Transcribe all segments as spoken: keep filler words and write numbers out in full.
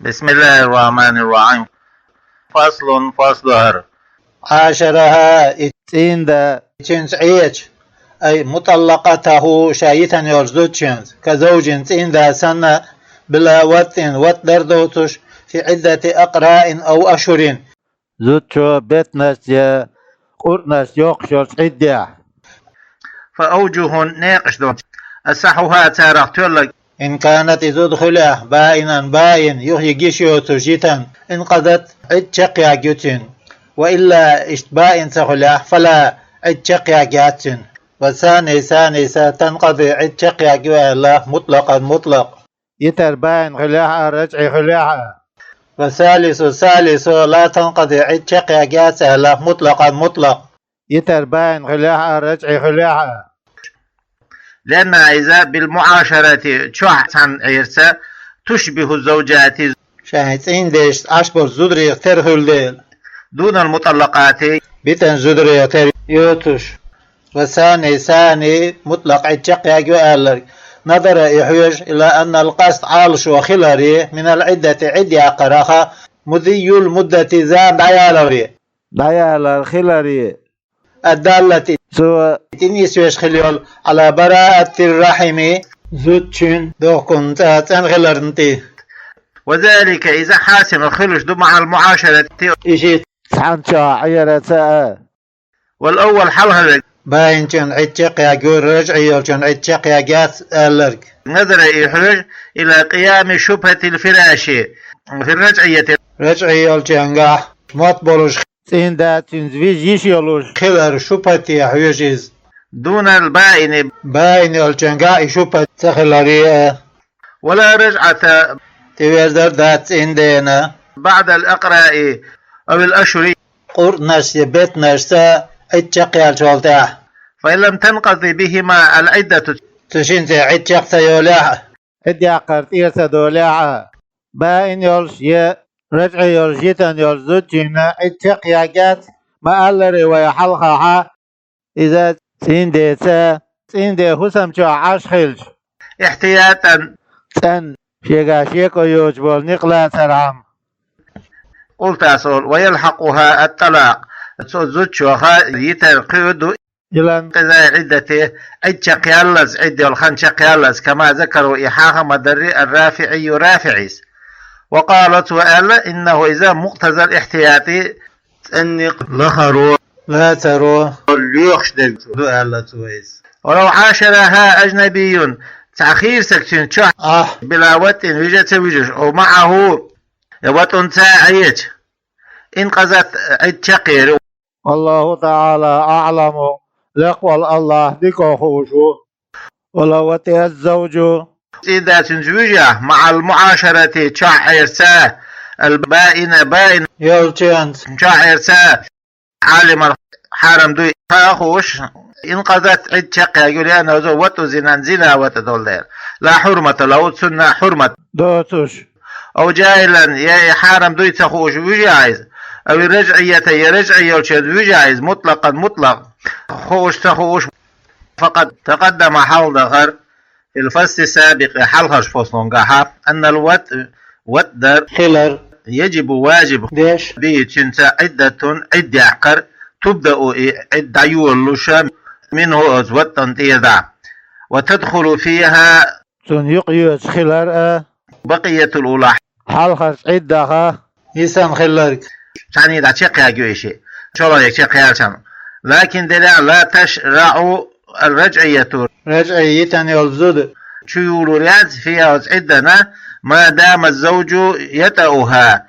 بسم الله الرحمن الرحيم. فصل، فصل هر. عاشرها, и цӀийнда, цуьнца Ӏеча, أي مطلقته, ша йитина йолчу зудчуьнца, كزوج, цӀийнда санна, بلا وطء, ватӀ дар доцуш, في عدة أقراء أو أشهر. Зудчо бетанаш я къуръанаш йоккхуш йолчу Ӏиддехь. فأوجه, некъаш ду. أصحها, царах тоьлларг. إن كانت, и зуда хуьлехь, بائنا, баин, юхайига йиш йоцуш йитина, انقضت, Ӏидда чекхъяьрг ю цуьнан. وإلا, иштта баин ца хуьлехь, فلا, Ӏидда чекхъяьрг яц цуьнан. والثاني, санийса, تنقضي, Ӏидда чекхъяьрг ю аьлла, مطلقا, мутлакъ. Йитар баин хуьлехь а, ражъи хуьлехь а. والثالث, салисо, لا تنقضي, Ӏидда чекхъяьрг яц аьлла, مطلقا, мутлакъ. Йитар баин хуьлехь а, ражъи хуьлехь а. لأنها, иза, بالمعاشرة, чохь цхьаьна Ӏерца, تشبه الزوجات, шайн цӀийндешца Ӏаш болчу зударех тера хуьлу дела. دون المطلقات, битина зударех тера йоцуш. والثاني, санийса, مطلق, Ӏидда чекхъяьрг ю аьлларг. نظر, и хьоьжу, إلى أن القصد, Ӏалашо хиларе, من العدة, Ӏидда яккхарах, مضي المدة, зама дӀаяларе. ДӀаялар хиларе. الدالة, цо тӀе нисвеш хила йолу, على براءة الرحم, зудчуьнан дохкун цӀа цӀена хиларна тӀе. وذلك, иза, حاصل, хуьлуш ду, مع المعاشرة, и шиъ цхьаьна чохь Ӏераца а. والأول, хьалхара верг. Баинчун Ӏидда чекхъяьрг ю, ражъи йолчун Ӏидда чекхъяьрг яц аьлларг. نظر, и хьоьжу, إلى قيام شبهة الفراش في الرجعية, ражъи йолчуьнгахь мотт болуш, цӀийнда цуьнца вижа йиш йолуш хилар шубхате хьоьжу иза. دون البائن, баин йолчуьнгахь и шубхат ца хиларе а. ولا رجعة, тӀеверзар дац цӀийндена, بعد الأقراء أو الأشهر, къуръанашца я бетанашца Ӏидда чекхъяьллачул тӀаьхьа. فإن لم تنقض بهما العدة, цу шинца Ӏидда чекх ца йолехь а, Ӏидда яккхар тӀера ца долехь а, баин йолуш я ражъи йолуш йитина йолчу зудчуьнан Ӏидда чекхъяьрг яц, ма-аллара вай хьалхахь, иза цӀийндеца, цӀийнде хӀусам чохь Ӏаш хилча, احتياطا, цӀанна, шегахь шеко йоцуш болу некъ лацархьама. قلت, ас олу, ويلحقها الطلاق, цу зудчух йитар кхуьур ду, إلى انقضاء العدة, Ӏидда чекхъяллалц, Ӏидда йолу хан чекхъяллалц, كما ذكره, и хьаха ма-дарра, الرافعي, РафиӀис. وقال, цо аьлла, إنه, иза, مقتضى الاحتياط, цӀанна некъ лахаро, лацаро лоьхуш дерг ду аьлла цо иза. ولو عاشرها أجنبي, цхьа хийра стаг цуьнца чохь, а, بلا وطء, вижа а ца вижаш, أو معه, я وطء цуьнца Ӏеча, انقضت, Ӏидда чекхъер ю. والله تعالى أعلم, лекха волу АллахӀ дика хууш ву. ولو وطئ الزوج, цӀийнда цуьнца вижа, مع المعاشرة, чохь Ӏерца, البائن, баин йолчуьнца чохь Ӏерца, عالما, хьарам дуй, ца хууш, انقضت, Ӏидда чекхъяьрг ю, لأنه, иза, وطء زنا, зина ватӀа долу дела. لا حرمة له, цунна хьурмат доцуш. أو جاهلا, я и хьарам дуй ца хууш вижа иза, أو الرجعية, я ражъи йолчуьнца вижа иза, مطلقا, мутлакъ, хууш ца хууш. فقد تقدم, хьалха дахара, في الفصل السابق, хьалхарчу фаслунгахь, أن الوطء, ватӀ дар, хилар, يجب, важиб, деш, به, цуьнца, عدة, Ӏидда яккхар, تبدأ, и Ӏидда дӀайолалуш, منه, оцу ватӀан тӀера дӀа. وتدخل فيها, цунна юкъа йоьдуш хилар а, بقية الأولى, хьалхарчу Ӏиддаха йисина хилларг. Цхьаьннан дӀа чекхъяьрг ю и шиъ, чолхе чекхъяьллачарна. لكن, делахь, لا تشرع الرجعية, ражъи йитина йолу зуда чу юлур яц, فيها, оцу Ӏиддана, ما دام الزوج يطأها,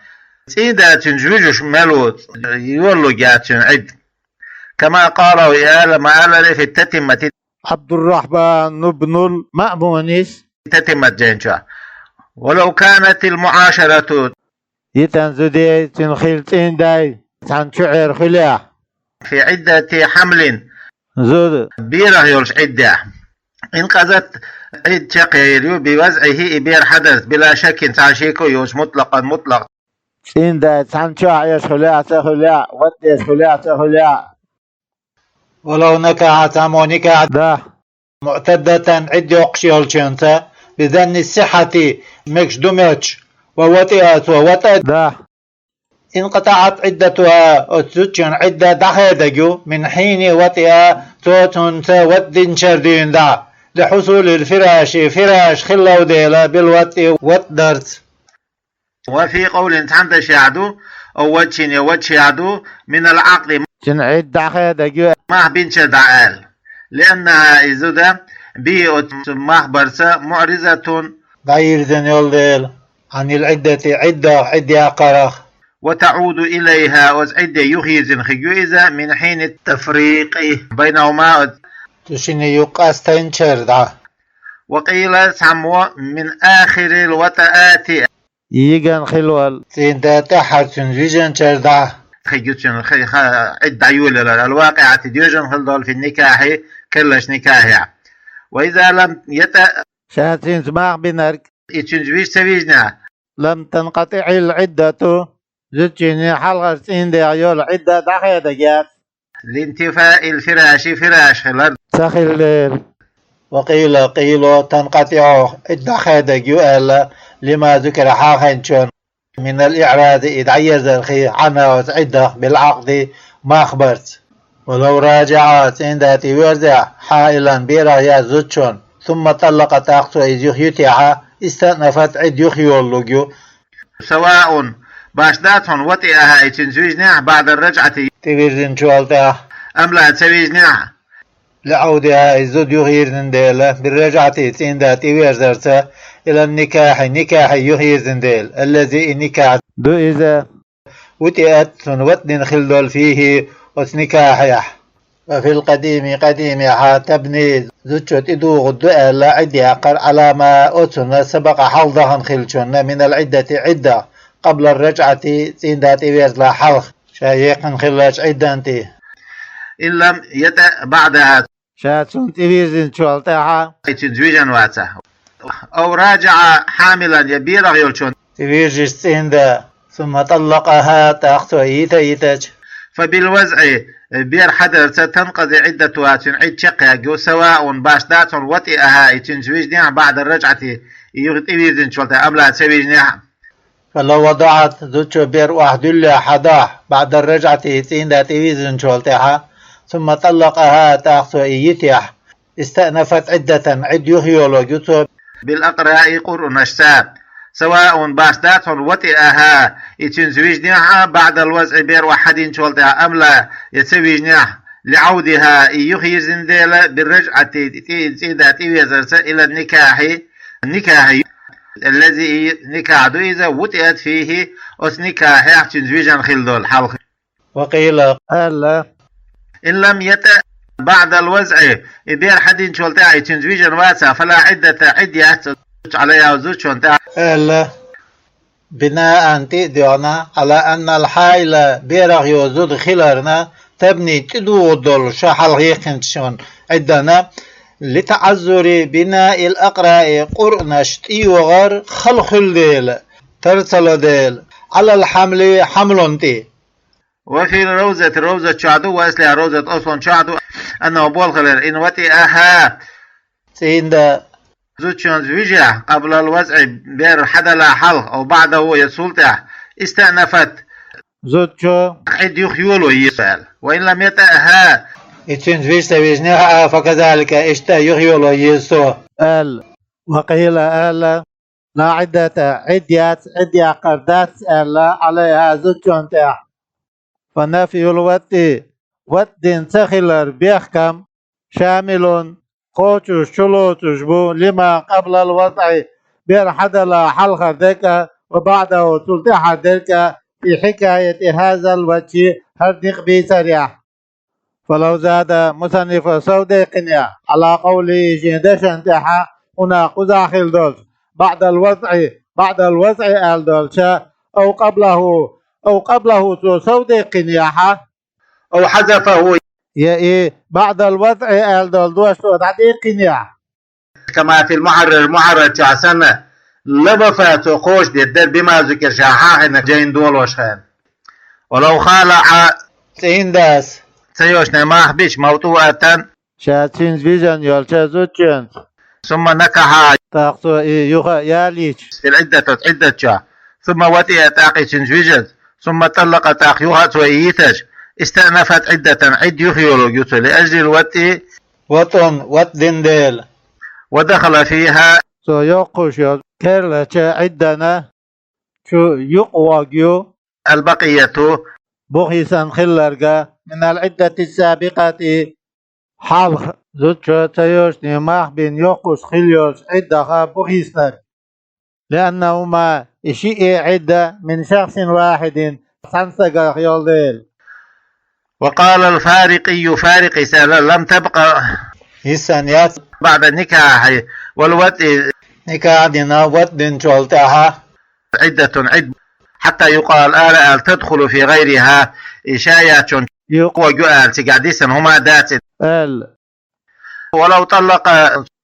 цӀийнда цуьнца вижаш мел ву, йолалург яц цуьнан Ӏидда. كما قاله, и ала ма-аллара, في التتمة, Ӏабдуррахьман ибнул Маъмунис, Татимат жайна чохь. ولو كانت المعاشرة, йитина зудий, цуьнан хилла цӀийндай цхьаьна чу Ӏер хуьлехь, في عدة حمل, зуда берах йолуш Ӏиддехь, انقضت, Ӏидда чекхъер ю, بوضعه, и бер хьадарца, بلا شك, цхьа шеко йоцуш, مطلقا, мутлакъ. ЦӀийндай цхьаьна чохь Ӏеш хуьлехь а, ца хуьлехь а, ватӀ деш хуьлехь а, ца хуьлехь а. ولو نكحت, цхьаммо никахь дахь, معتدة, Ӏидда йоккхуш йолчуьнца, بظن الصحة, мегаш ду моьттуш, ووطئها, цо ватӀа дахь. انقطعت عدتها, оцу зудчун Ӏидда дӀахедаг ю, من حين وطئها, цо цунца ватӀа динчара дуьйна дӀа, لحصول الفراش, фираш хилла дела, بالوطء, ватӀа дарца. وفي قول, цхьана дашехь ду, أو وجه, я ваджхӀехь ду, من العقد, цуьнан Ӏидда дӀахедаг ю, мах бинчара дӀа аьлла. لأنها, и зуда, به, оцу мах барца, معرضة, дӀайирзина йолу дела, عن العدة, Ӏиддах, Ӏидда яккхарах. وتعود إليها, оцу Ӏидде юхайирзина хиг ю иза, من حين التفريق بينهما, цу шинна юкъа къастайначара дӀа. وقيل, цхьаммо, من آخر الوطئات, йигана хилла волу цӀийнда тӀаьххьара цуьнан вижанчара дӀа хиг ю цуьнан хи-, ха-, Ӏидда дӀайолалар, الواقعة, доьжна хилла долу, في النكاح, керлачу никахехь. وإذا لم يطأ, ша цуьнца мах бинарг, и цуьнца вижа ца вижнехь, لم تنقطع العدة, зудчун хьалхара цӀийнда йолу Ӏидда дӀахедаг яц, لانتفاء الفراش, фираш хилар ца хилла дела. وقيل, къийла, تنقطع, Ӏидда дӀахедаг ю аьлла, لما ذكر, хьахийначунна, من الإعراض, и дӀаерзарх, عنها, оцу Ӏиддах, بالعقد, мах барца. ولو راجعها, цӀийнда тӀеверзехь, حائلا, берах яц зудчун, ثم طلق, тӀаккха цо иза юхайитехь, استأنفت, Ӏидда юхайолалург ю. سواء, башха дац хьуна, وطئها, и цуьнца вижнехь, بعد الرجعة, тӀевирзинчул тӀаьхьа, أم لا, ца вижнехь. لعودها, и зуда юхайирзина дела, بالرجعة, цӀийнда тӀеверзарца, إلى النكاح, никахье юхайирзина дела, الذي, и никахь ду иза, وطئت, цунна ватӀа дина хилла долу, فيه, оцу никахьехь. وفي القديم, къадимехь, تبني, зудчо тӀедугӀург ду аьлла, Ӏидда яккхар, على ما, оцунна, سبق, хьалха дахана хиллачунна, من العدة, Ӏидда, قبل الرجعة, цӀийнда тӀеверзалахь хьалха, ша яьккхина хиллачу Ӏиддан тӀе. إن لم يطأ بعدها, ша цунна тӀевирзинчул тӀаьхьа, и цуьнца вижна вацахь. أو راجع حاملا, я берах йолчунна тӀевирзича цӀийнда, ثم طلقها, тӀаккха цо йита а йитича, فبالوضع, бер хьадарца, تنقضي عدتها, цуьнан Ӏидда чекхъяьрг ю, سواء, башха дац хьуна, وطئها, и цуьнца вижнехь, بعد الرجعة, и юха тӀевирзинчул тӀаьхьа, أم لا, ца вижнехь. فلو وضعت, зудчо бер охьадуьллехь, хьадахь, بعد الرجعة, цӀийнда тӀевирзинчул тӀаьхьа, ثم طلقها, тӀаккха цо и йитехь, استأنفت عدة, Ӏидда юхайолалург ю цо, بالأقراء, къуръанашца. سواء, башха дац хьуна, وطئها, и цуьнца вижнехь, بعد الوضع, бер охьадинчул тӀаьхьа, أم لا, я ца вижнехь, لعودها, и юхайирзина дела, بالرجعة, тӀе-, цӀийнда тӀевезарца, إلى النكاح, никахье, الذي, и никахь ду иза, وطئت فيه, оцу никахьехь цуьнца вижна хилла долу хьалха. وقيل, аьлла, إن لم يطأ بعد الوضع, и бер хьадинчул тӀаьхьа и цуьнца вижна вацахь, فلا عدة, Ӏидда яц, عليها, зудчунна тӀехь, аьлла, بناء, тӀе а доьгӀна, على أن الحائل, берах йолу зуда хиларна, تبني, тӀедугӀург долу, ша хьалха яьккхинчу Ӏиддан, لتعذر بناء الأقراء, къуръанаш тӀейогӀар хала хуьлу дела, тар ца ло дела, على الحمل, хьамлун тӀе. وفي الروضة, Ровзат чохь ду, وأصلها, Ровзат аслун чохь ду, أنه, болх хилар, إن وطئها, цӀийнда, зудчунца вижехь, قبل الوضع, бер хьадалахь хьалха, أو بعده, я цул тӀаьхьа, استأنفت, зудчо Ӏидда юхайоло еза аьлла. وإن لم يطأها, и цуьнца вижа ца вижнехь а, فكذلك, иштта юхайоло еза цо, аьлла. وقيل, аьлла, لا عدة, Ӏидда яц, Ӏидда яккхар дац аьлла, عليها, зудчунна тӀехь. فنفي الوطء, ватӀа дина ца хилар бехкам, شامل, кхочуш, чулоцуш бу, لما قبل الوضع, бер хьадалахь хьалхара дерг а, وبعده, цул тӀаьхьара дерг а, في حكاية هذا الوجه, хӀара некъ бийцарехь. فلو زاد, мусаннифа сов даьккхинехь, على قوله, шен дешан тӀехь, هنا, кхузахь хилла долчу, بعد الوضع, بعد الوضع аьлла долчу, أو قبله, أو قبله, цо сов даьккхинехь, أو حذفه, я и بعد الوضع аьлла долу дош цо дӀадеккхинехь, كما في المحرر, Мухьаррар чохь санна, لوفى, цо кхочушдийр дара, بما ذكر, ша хьахийна, жайна долош хенахь. ولو خالع, цӀийндас, ца йолчу мах бича, موطوءة, ша цуьнца вижна йолчу зудчуьнца, ثم نكحها, тӀаккха цо и юха а ялийча, في العدة, Ӏиддат чохь, ثم وطئ, тӀаккха цуьнца вижаза, ثم طلق, тӀаккха юха а цо йиташ, استأنفت عدة, Ӏидда юха йолуг ю цо, لأجل الوطء, ватӀун, ватӀ дина дела, ودخل فيها, цо йоккхуш йолу керлача Ӏиддана чу юкъа вог ю, البقية, бухийсан хилларга, من العدة السابقة, хьалха зудчо ца йошний мах бина йоккхуш хилла йолчу Ӏиддаха бухийснарг. لأنهما, и шиъ а Ӏидда, من شخص واحد, цхьана стагах йолу дела. وقال الفارقي, Фарикъис аьлла, لم تبق, йисна яц, بعد النكاح والوطء, никахь дина, ватӀ динчул тӀаьхьа, عدة, Ӏидда, حتى يقال, ара аьлла, تدخل في غيرها, и ша яьчунна юкъа вог ю аьлла, цигахь дисина хӀума дац и, аьлла. ولو طلق,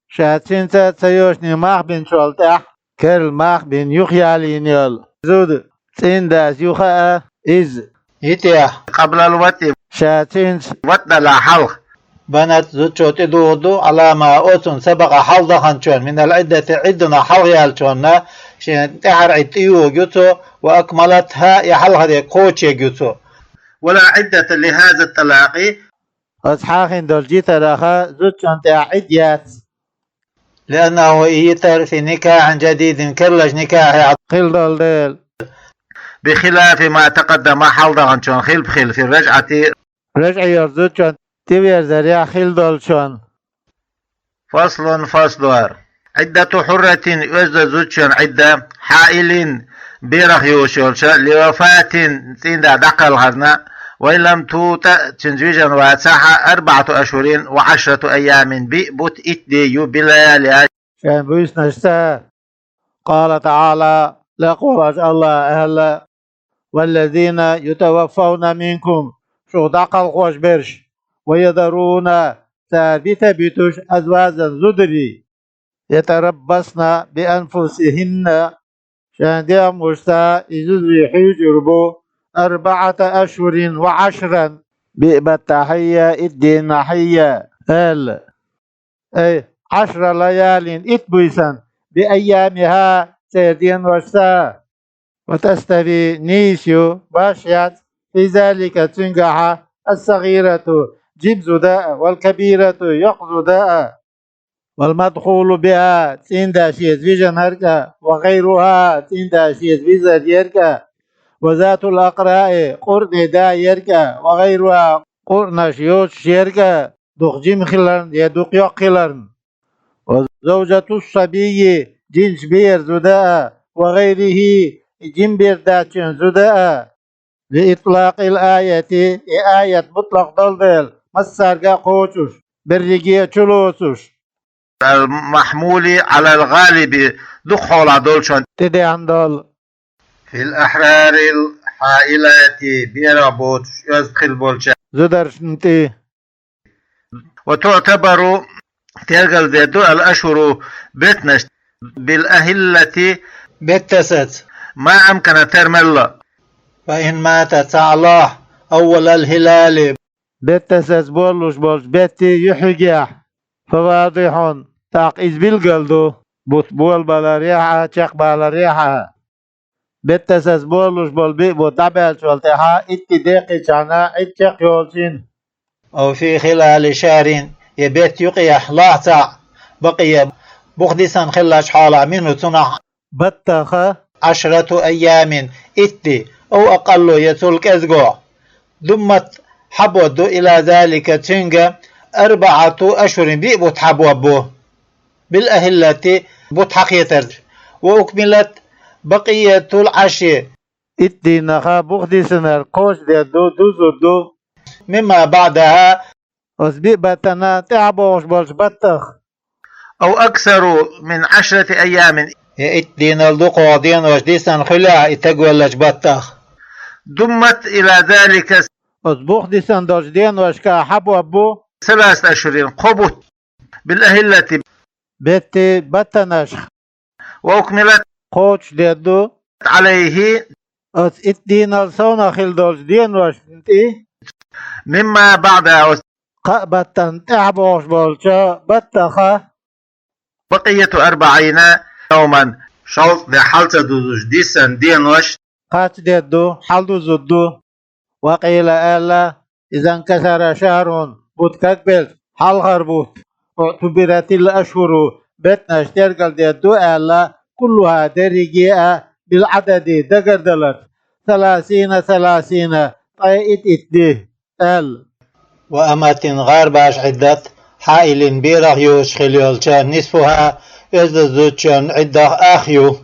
ша цуьнца ца йошний мах бинчул тӀаьхьа, керла мах бина юхаялийна йолу зуда, цӀийндас юха а иза йитехь, قبل الوطء, ша цуьнца ватӀ далахь хьалха, بنت, зудчо тӀедугӀур ду, على ما, оцунна, سبق, хьалха даханчунна, من العدة, Ӏидданах хьалха яьллачунна, шен тӀаьхьара Ӏидда тӀеюхур ю цо, وأكملتها, и хьалхара кхочур ю цо. ولا عدة لهذا الطلاق, оцу хьахийна долчу йитарах зудчунна тӀехь Ӏидда яц. لأنه, и йитар, في نكاح جديد, керлачу никахь хилла долу дела. بخلاف ما تقدم, хьалха даханчунна хилла-кх хилла, في الرجعة, ражъа йолчу зудчунна тӀеверзарехь хилла долчунна. فصل, фаслор. عدة حرة, оьзда зудчун Ӏидда, حائل, берах йолуш йолча, لوفاة, цӀийнда дӀакхалхарна, وإن لم توطأ, цуьнца вижина вацахь, أربعة أشهر وعشرة أيام, биъ бутт, итт де ю, بلياليها, шайн буьйсанашца. قال تعالى, лекхолаш АллахӀа аьлла: والذين يتوفون منكم, шух дӀакхалхош берш, ويذرون, цара бита а буьтуш, أزواجا, зударий, يتربصن بأنفسهن, шайн дегӀмашца и зударий хьуьйсур бу, أربعة أشهر وعشرا, биъ баттахьийя, итт дийнахьийя, аьлла. أي عشر ليال, итт буьйсанна, بأيامها, церан деношца. وتستوي, нийса ю, баш яц, في ذلك, цуьнгахьа, الصغيرة, жима зуда а, والكبيرة, йоккха зуда а. والمدخول بها, цӀийнда шеца вижинарг а, وغيرها, цӀийнда шеца визар ерг а, وذات الأقراء, къуръанийн да ерг а, وغيرها, къуръанаш йоцуш ерг а, дукха жима хиларна я дукха йоккха хиларна. وزوجة الصبي, жинчу беран зуда а, وغيره, и жима бер даьчун зуда а. لإطلاق الآية, и аят мутлакъ долу дела, массаьрга а кхочуш, берриге а чулоцуш. المحمول على الغالب, дукха хьолахь долчунна тӀедеана долу. في الأحرار الحائلات, берах боцуш оьзда хилла болчу зударшна тӀе. وتعتبر, тергалдер ду, الأشهر, беттанаш, بالأهلة, беттасаца, ما أمكن, тера мелла. فإن مات, цхьаъ лахь, أول الهلال, беттасаца болалуш болчу беттан юьхьигехь, فواضح, тӀаккха иза билгал ду, бутт болабаларехь а, чекхбаларехь а. Беттасаца болалуш болу биъ бутт дӀабаьллачул тӀаьхьа итт де деккхийчхьана Ӏидда чекхйолчийн. أو في خلال شهر, я беттан юкъехь лахь цхьаъ, بقي, буха дисина хиллачу хьолахь, منه, цунах, баттаха, عشرة أيام, итт де, أو أقل, я цул кӀезиго. ضمت, хьабодду, إلى ذلك, цуьнга, أربعة أشهر, биъ бутт хьабоббу. بالأهلة, бутт хьакхетарца. وأكملت بقية العشر, итт дийнахьа буха дисинарг кхочушдер ду, дузур ду. مما بعدها, оцу биъ баттана тӀаьхьа богӀуш болчу баттах. أو أكثر من عشرة أيام, я итт дийнал дукхох денош дисина хуьлехь и стаг веллачу баттах. ضمت إلى ذلك, оцу буха дисина долчу деношка хьабоббу. ثلاثة أشهر, кхо бутт. بالأهلة, беттан баттанашха. وأكملت, кхочушдер ду, عليه, оцу итт дийнал совнах хилла долчу деношна тӀе. مما بعدها, кхаа баттана тӀаьхьа богӀуш болчу баттаха. بقية أربعين يوما, шовзткъа де хьал ца дузуш диссана денош кхача дедду, хьал дузудду. وقيل аьлла: إذا انكسر شهر, бутт кагбелча, хьалхара бутт, اعتبرت الأشهر, бетнаш тергал дедду аьлла, كلها дерриге а, بالعدد дагардаларца, ثلاثين ثلاثين, ткъе итт итт ди аьлла. وأمة, гӀарбаш Ӏиддат, حائل, берах йоцуш хила йолча, نصفها, оьзда зудчун Ӏиддах ах ю.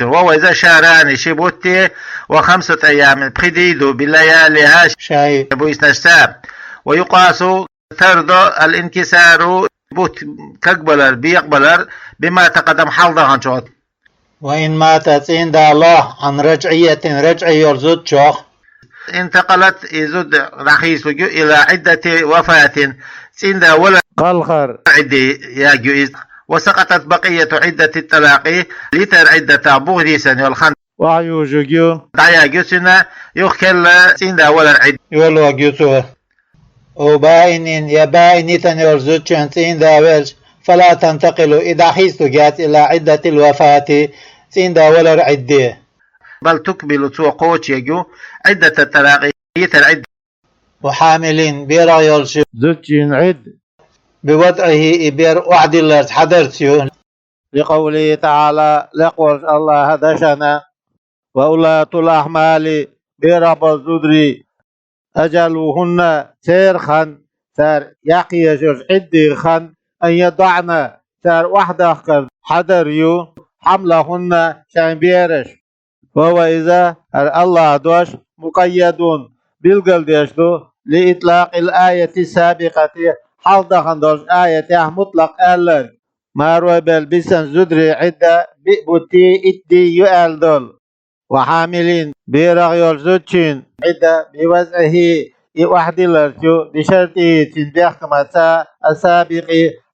وهو إذا شهران, ши бутт, وخمسة أيام, пхи ди ду, بلياليها, шайн буйснашца. ويقاس, тардо, الانكسار, бутт кагбалар, бекъабалар, بما تقدم, хьалха даханчух. وإن مات, цӀийнда ло, عن رجعية, раджӀий йолу зудчох. انتقلت, и зуда дӀахийсалуш ю, إلى عدة وفاة, цӀийнда валар кхалхар Ӏидде ягӀа ю иза. وسقطت بقية عدة الطلاق, литар Ӏиддатах буха дийсана йолу хан охьаюжуш ю, дӀаягӀа ю цуьнан, юха керла цӀийнда валар Ӏидда йолуш ю цо. أو بائن, я баин йитина йолу зудчун цӀийнда велча, فلا تنتقل, и дӀахийсалуш яц, إلى عدة الوفاة, цӀийнда валар Ӏидде. بل تكمل, цо кхочуш ю, عدة الطلاق, йитар Ӏидда. وحامل, берах йолчу зудчун Ӏидда, بوضعه, и бер охьадилларца хьадарца ю. لقوله تعالى, лекха волчу АллахӀан дашна: وأولاة الأحمال, берах болу зударий, أجلهن, церан хан, цара яккха езаш йолчу Ӏиддин хан, أن يضعن, цара охьадахкар хьадар ю, حملهن, шайн бераш. وهو إذا, хӀара АллахӀан дош, مقيد, билгалдеш ду, لإطلاق الآية السابقة, хьалха дахана долчу аятехь мутлакъ аьлларг, марой белла бисина зударийн Ӏидда биъ бутт, итт ди ю аьлла долу. وحامل, берах йолчу зудчун Ӏидда, بوضعه, и охьадилларца ю, بشرطه, цуьнан бехкамаца, السابق,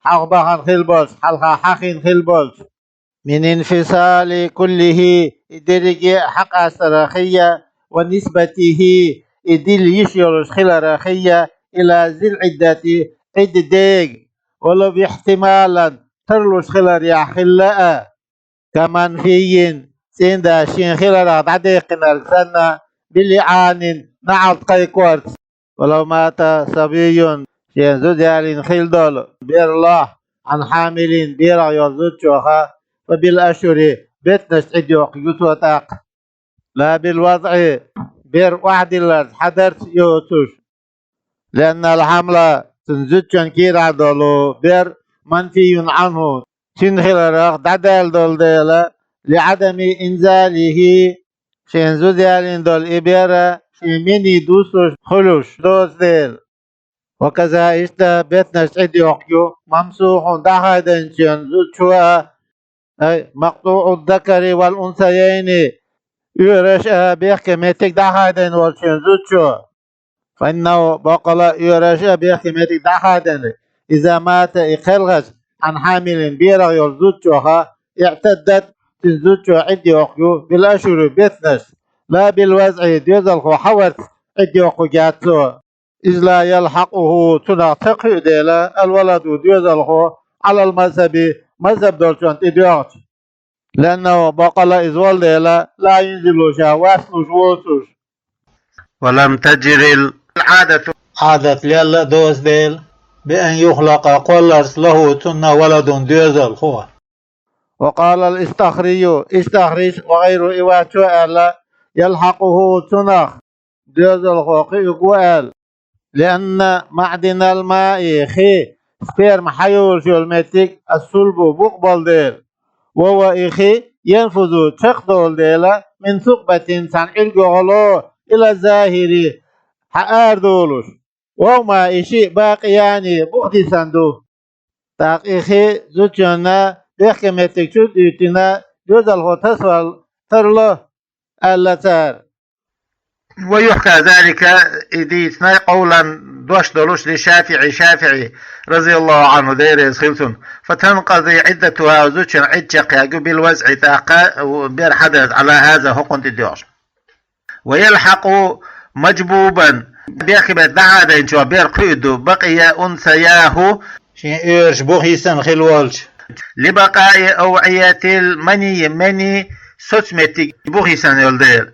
хьалха бахана хила болчу, хьалха хьахийна хила болчу. من انفصال كله, и дерриге а хьакъастарах хилла, ونسبته, и дилла йиш йолуш хиларах хилла, إلى ذي العدة, Ӏидда дега, ولو احتمالا, тарлуш хиларехь хилла а. كمنفي, цӀийнда шен хиларах дӀадаьккхинарг санна, بلعان, неӀалт кхайкхорца. ولو مات صبي, шен зуда ялийна хила долу бер лохь, عن حامل, берах йолу зудчух, فبالأشهر, беттанашца Ӏидда йоккхуш ю цо тӀаккха. لا بالوضع, бер охьадилларца хьадарца йоцуш. لأن الحمل, цуьнан зудчун кийрахь долу бер, منفي عنه, цуьнан хиларах дӀадаьлла долу дела, لعدم إنزاله, шен зуда ялийна долу и бер шен миний дуссуш хуьлуш доцу дела. وكذا, иштта беттанашца Ӏидда йоккхуш ю, ممسوح, дӀахадийначу зудчо а, أي مقطوع الذكر والأنثيين, оьраш а, бехке меттиг дӀахадийна волчу зудчо. فإنه, баккъала а, оьраш а, бехке меттиг дӀахадийна, إذا مات, и кхелхича, عن حامل, берах йолу зудчух, اعتدت, цуьнан зудчо Ӏидда йоккхуш ю, بالأشهر, беттанашца, لا بالوضع, доьзалхо хьаварца Ӏидда йоккхуш яц цо. إذ لا يلحقه, цунах ца кхуьу дела, الولد, доьзалхо, على المذهب, мазхӀаб долчунна тӀедоьгӀча. لأنه, баккъала а, иза волу дела, لا ينزل, ша васлуш воцуш. ولم تجر العادة, Ӏадат лелла а доцу дела, بأن يخلق, кхолларца, له, цунна, ولد, доьзалхо. وقال الإصطخري, Исстахрис, وغيره, и вац цо аьлла, يلحقه, цунах доьзалхо кхуьуш ву аьлла. لأن معدن الماء, хи, сперма хьайолуш йолу меттиг, الصلب, букъ болу дела. وهو, и хи, ينفذ, чекхдолу дела, من ثقبة, цхьана ӀиргагӀоло, إلى الظاهر, хьаарадолуш. وهما, и шиъ, باقيان, буха дисина ду. ТӀаккха и хи зудчунна бехке меттиг чу а дуьттина, доьзалхо тасавала тарло, аьлла цара. ويحكى ذلك, и дийцина, قولا, дош долуш, للشافعي, ШафиӀи, رضي الله عنه, Дела реза хила цунна. فتنقضي عدتها, зудчун Ӏидда чекхъягӀа ю, بالوضع, тӀаккха бер хьадарца, على هذا, хӀокхунна тӀедоьгӀуш. ويلحق مجبوبا, бехке меттиг дӀахадийначохь бер кхуьур ду, بقي أنثياه, шен оьраш буха йисина хилла волчу لبقاء أوعية المني, мани соцметтиг бухийсан йолу дела.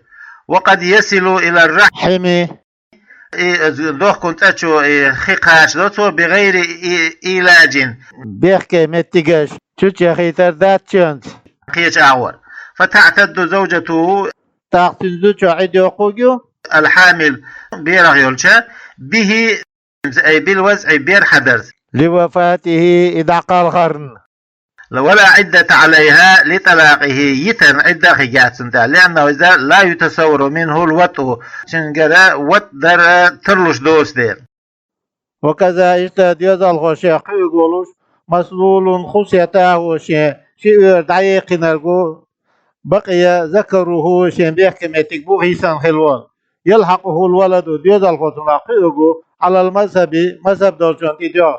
وقد يصل إلى الرحم, и дохкун цӀа чу и хи кхачадо цо بغير إي- إيلاج, бехке меттигаш чучу яхийтар дац шуьнца, кхечу агӀор. فتعتد زوجته, тӀаккха цуьнан зудчо Ӏидда йоккхур ю, الحامل, берах йолча, به, أي بالوضع, бер хьадарца, لوفاته, и дӀакхалхарна. ولا عدة عليها لطلاقه, йитарна Ӏидда а хир яц цунна тӀехь, لأنه إذا لا يتصور منه الوطء, цуьнгара ватӀ дар тарлуш доцу дела. وكذا, иштта доьзалхо шех кхуьуг волуш, مسلول, хӀусамехь тӀехь а шен ши оьра дӀаеккхинарг ву, بقي ذكره, шен бехке меттиг бухийсан хилла волу, يلحقه الولد, доьзалхо цунах кхуьуг ву, على المذهب, мазхӀаб долчунна тӀедоьгӀча.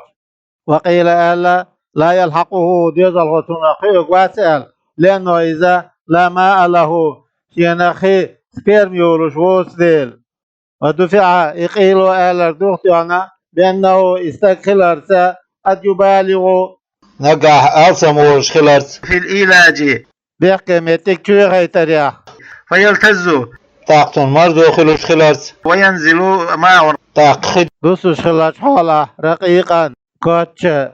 وقيل, аьлла, لا يلحقه, доьзалхо цунах кхуьуг вац аьлла, لأنه إذا لا ماء له, шена хи, сперма йолуш воцу дела. ودفع, и къийло алар дуьхьа тоьхна, بأنه, и стаг хиларца, قد يبالغ, нагахь алсам волуш хиларца, في الإيلاج, бехке меттиг чу яхийтарехь, فيلتذ, тӀаккха цунна марзо хуьлуш хиларца, وينزل ماء, тӀаккха хи дуссуш хиларчу хьолахь, رقيقا, кочча.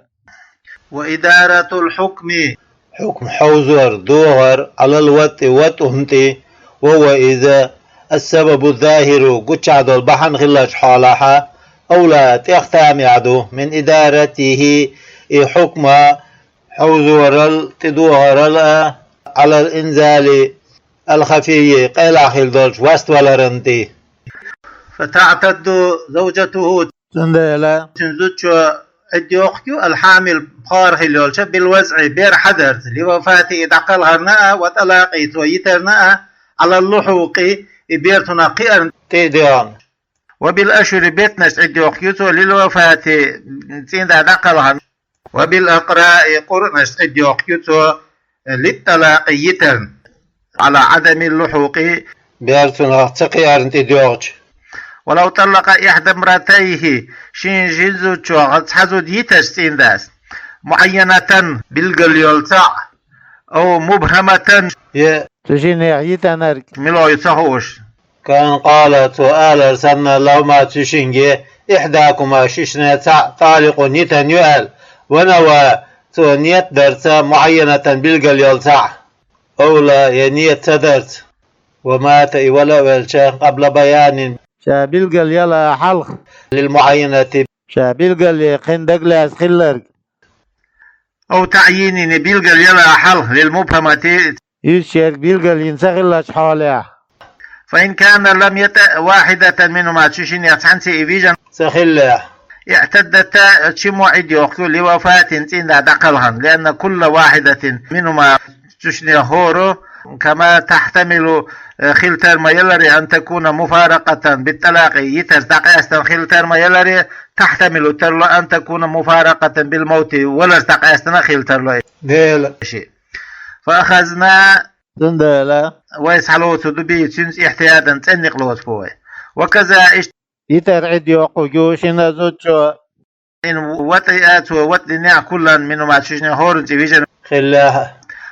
وإدارة الحكم, хьукм хьовзор, догӀар, على الوطء, ватӀун тӀе, وهو إذا السبب الظاهر, гучахь долу бахьана хиллачу хьолахь, أولى, тӀех тамехь ду, من إدارته, и хьукма хьовзорал, тӀедогӀарал а, على الإنزال الخفي, къайлахь хилла долчу вастваларан тӀе. فتعتد زوجته, цундела цуьнан зудчо Ӏидда йоккхур ю, الحامل, пхьор хилла йолча, بالوضع, бер хьадарца, لوفاته, дӀакхалхарна а, وطلاقه, цо йитарна а, على اللحوق, и бер цунах кхиарна тӀе а доьгӀна. وبالأشهر, беттанашца Ӏидда йоккхур ю цо, للوفاة, цӀийнда дӀакхалхарна. وبالأقراء, къуръанашца Ӏидда йоккхур ю цо, للطلاق, йитарна, على عدم اللحوق, бер цунах ца кхиарна тӀедоьгӀча. ولو طلق إحدى امرأتيه, шен жин зудчух цхьа зуда йитарца цӀийндас, معينة, билгал йолу цхьаъ, أو مبهمة, я цу шиннех йитинарг мила ю ца хууш, كان قال, цо алар санна, لهما, цу шинге, إحداكما, шишна цхьаъ, طالق, йитина ю аьлла, ونوى, цо ниет дарца, معينة, билгал йолу цхьаъ, أو لا, я ниет ца дарца, ومات, и вала а велча, قبل بيان, ша билгал яла хьалха, للمعينة, ша билгал ян кхин дагалаьцна хилларг, أو تعيين, билгал яла хьалха, للمبهمة, иза шерга билгал йина ца хиллачу хьолехь. فإن كان لم يطأ واحدة منهما, цу шиннех цхьаьнцций и вижина ца хиллехь, اعتدتا, чиммо Ӏидда йоккхур ю, لوفاة, цӀийнда дӀакхалхарна, لأن كل واحدة منهما, цу шиннех хӀора, كما تحتمل, э, хила тар ма яларе, أن تكون مفارقة بالطلاق, йитарца дӀакъаьстина хила тар ма яларе, تحتمل, тарло, أن تكون مفارقة بالموت, валарца дӀакъаьстина хила тарло. Дела ши. فأخذنا, цундела вай схьалоцу ду, به, цуьнца, احتياطا, цӀеннекъ лоцу вай. وكذا, иштта йитар Ӏидда йоккхур ю шина зудчо, إن وطئ, цо ватӀа динехь, كلا منهما, цу шиннех хӀоранна цӀе вижина хиллехь,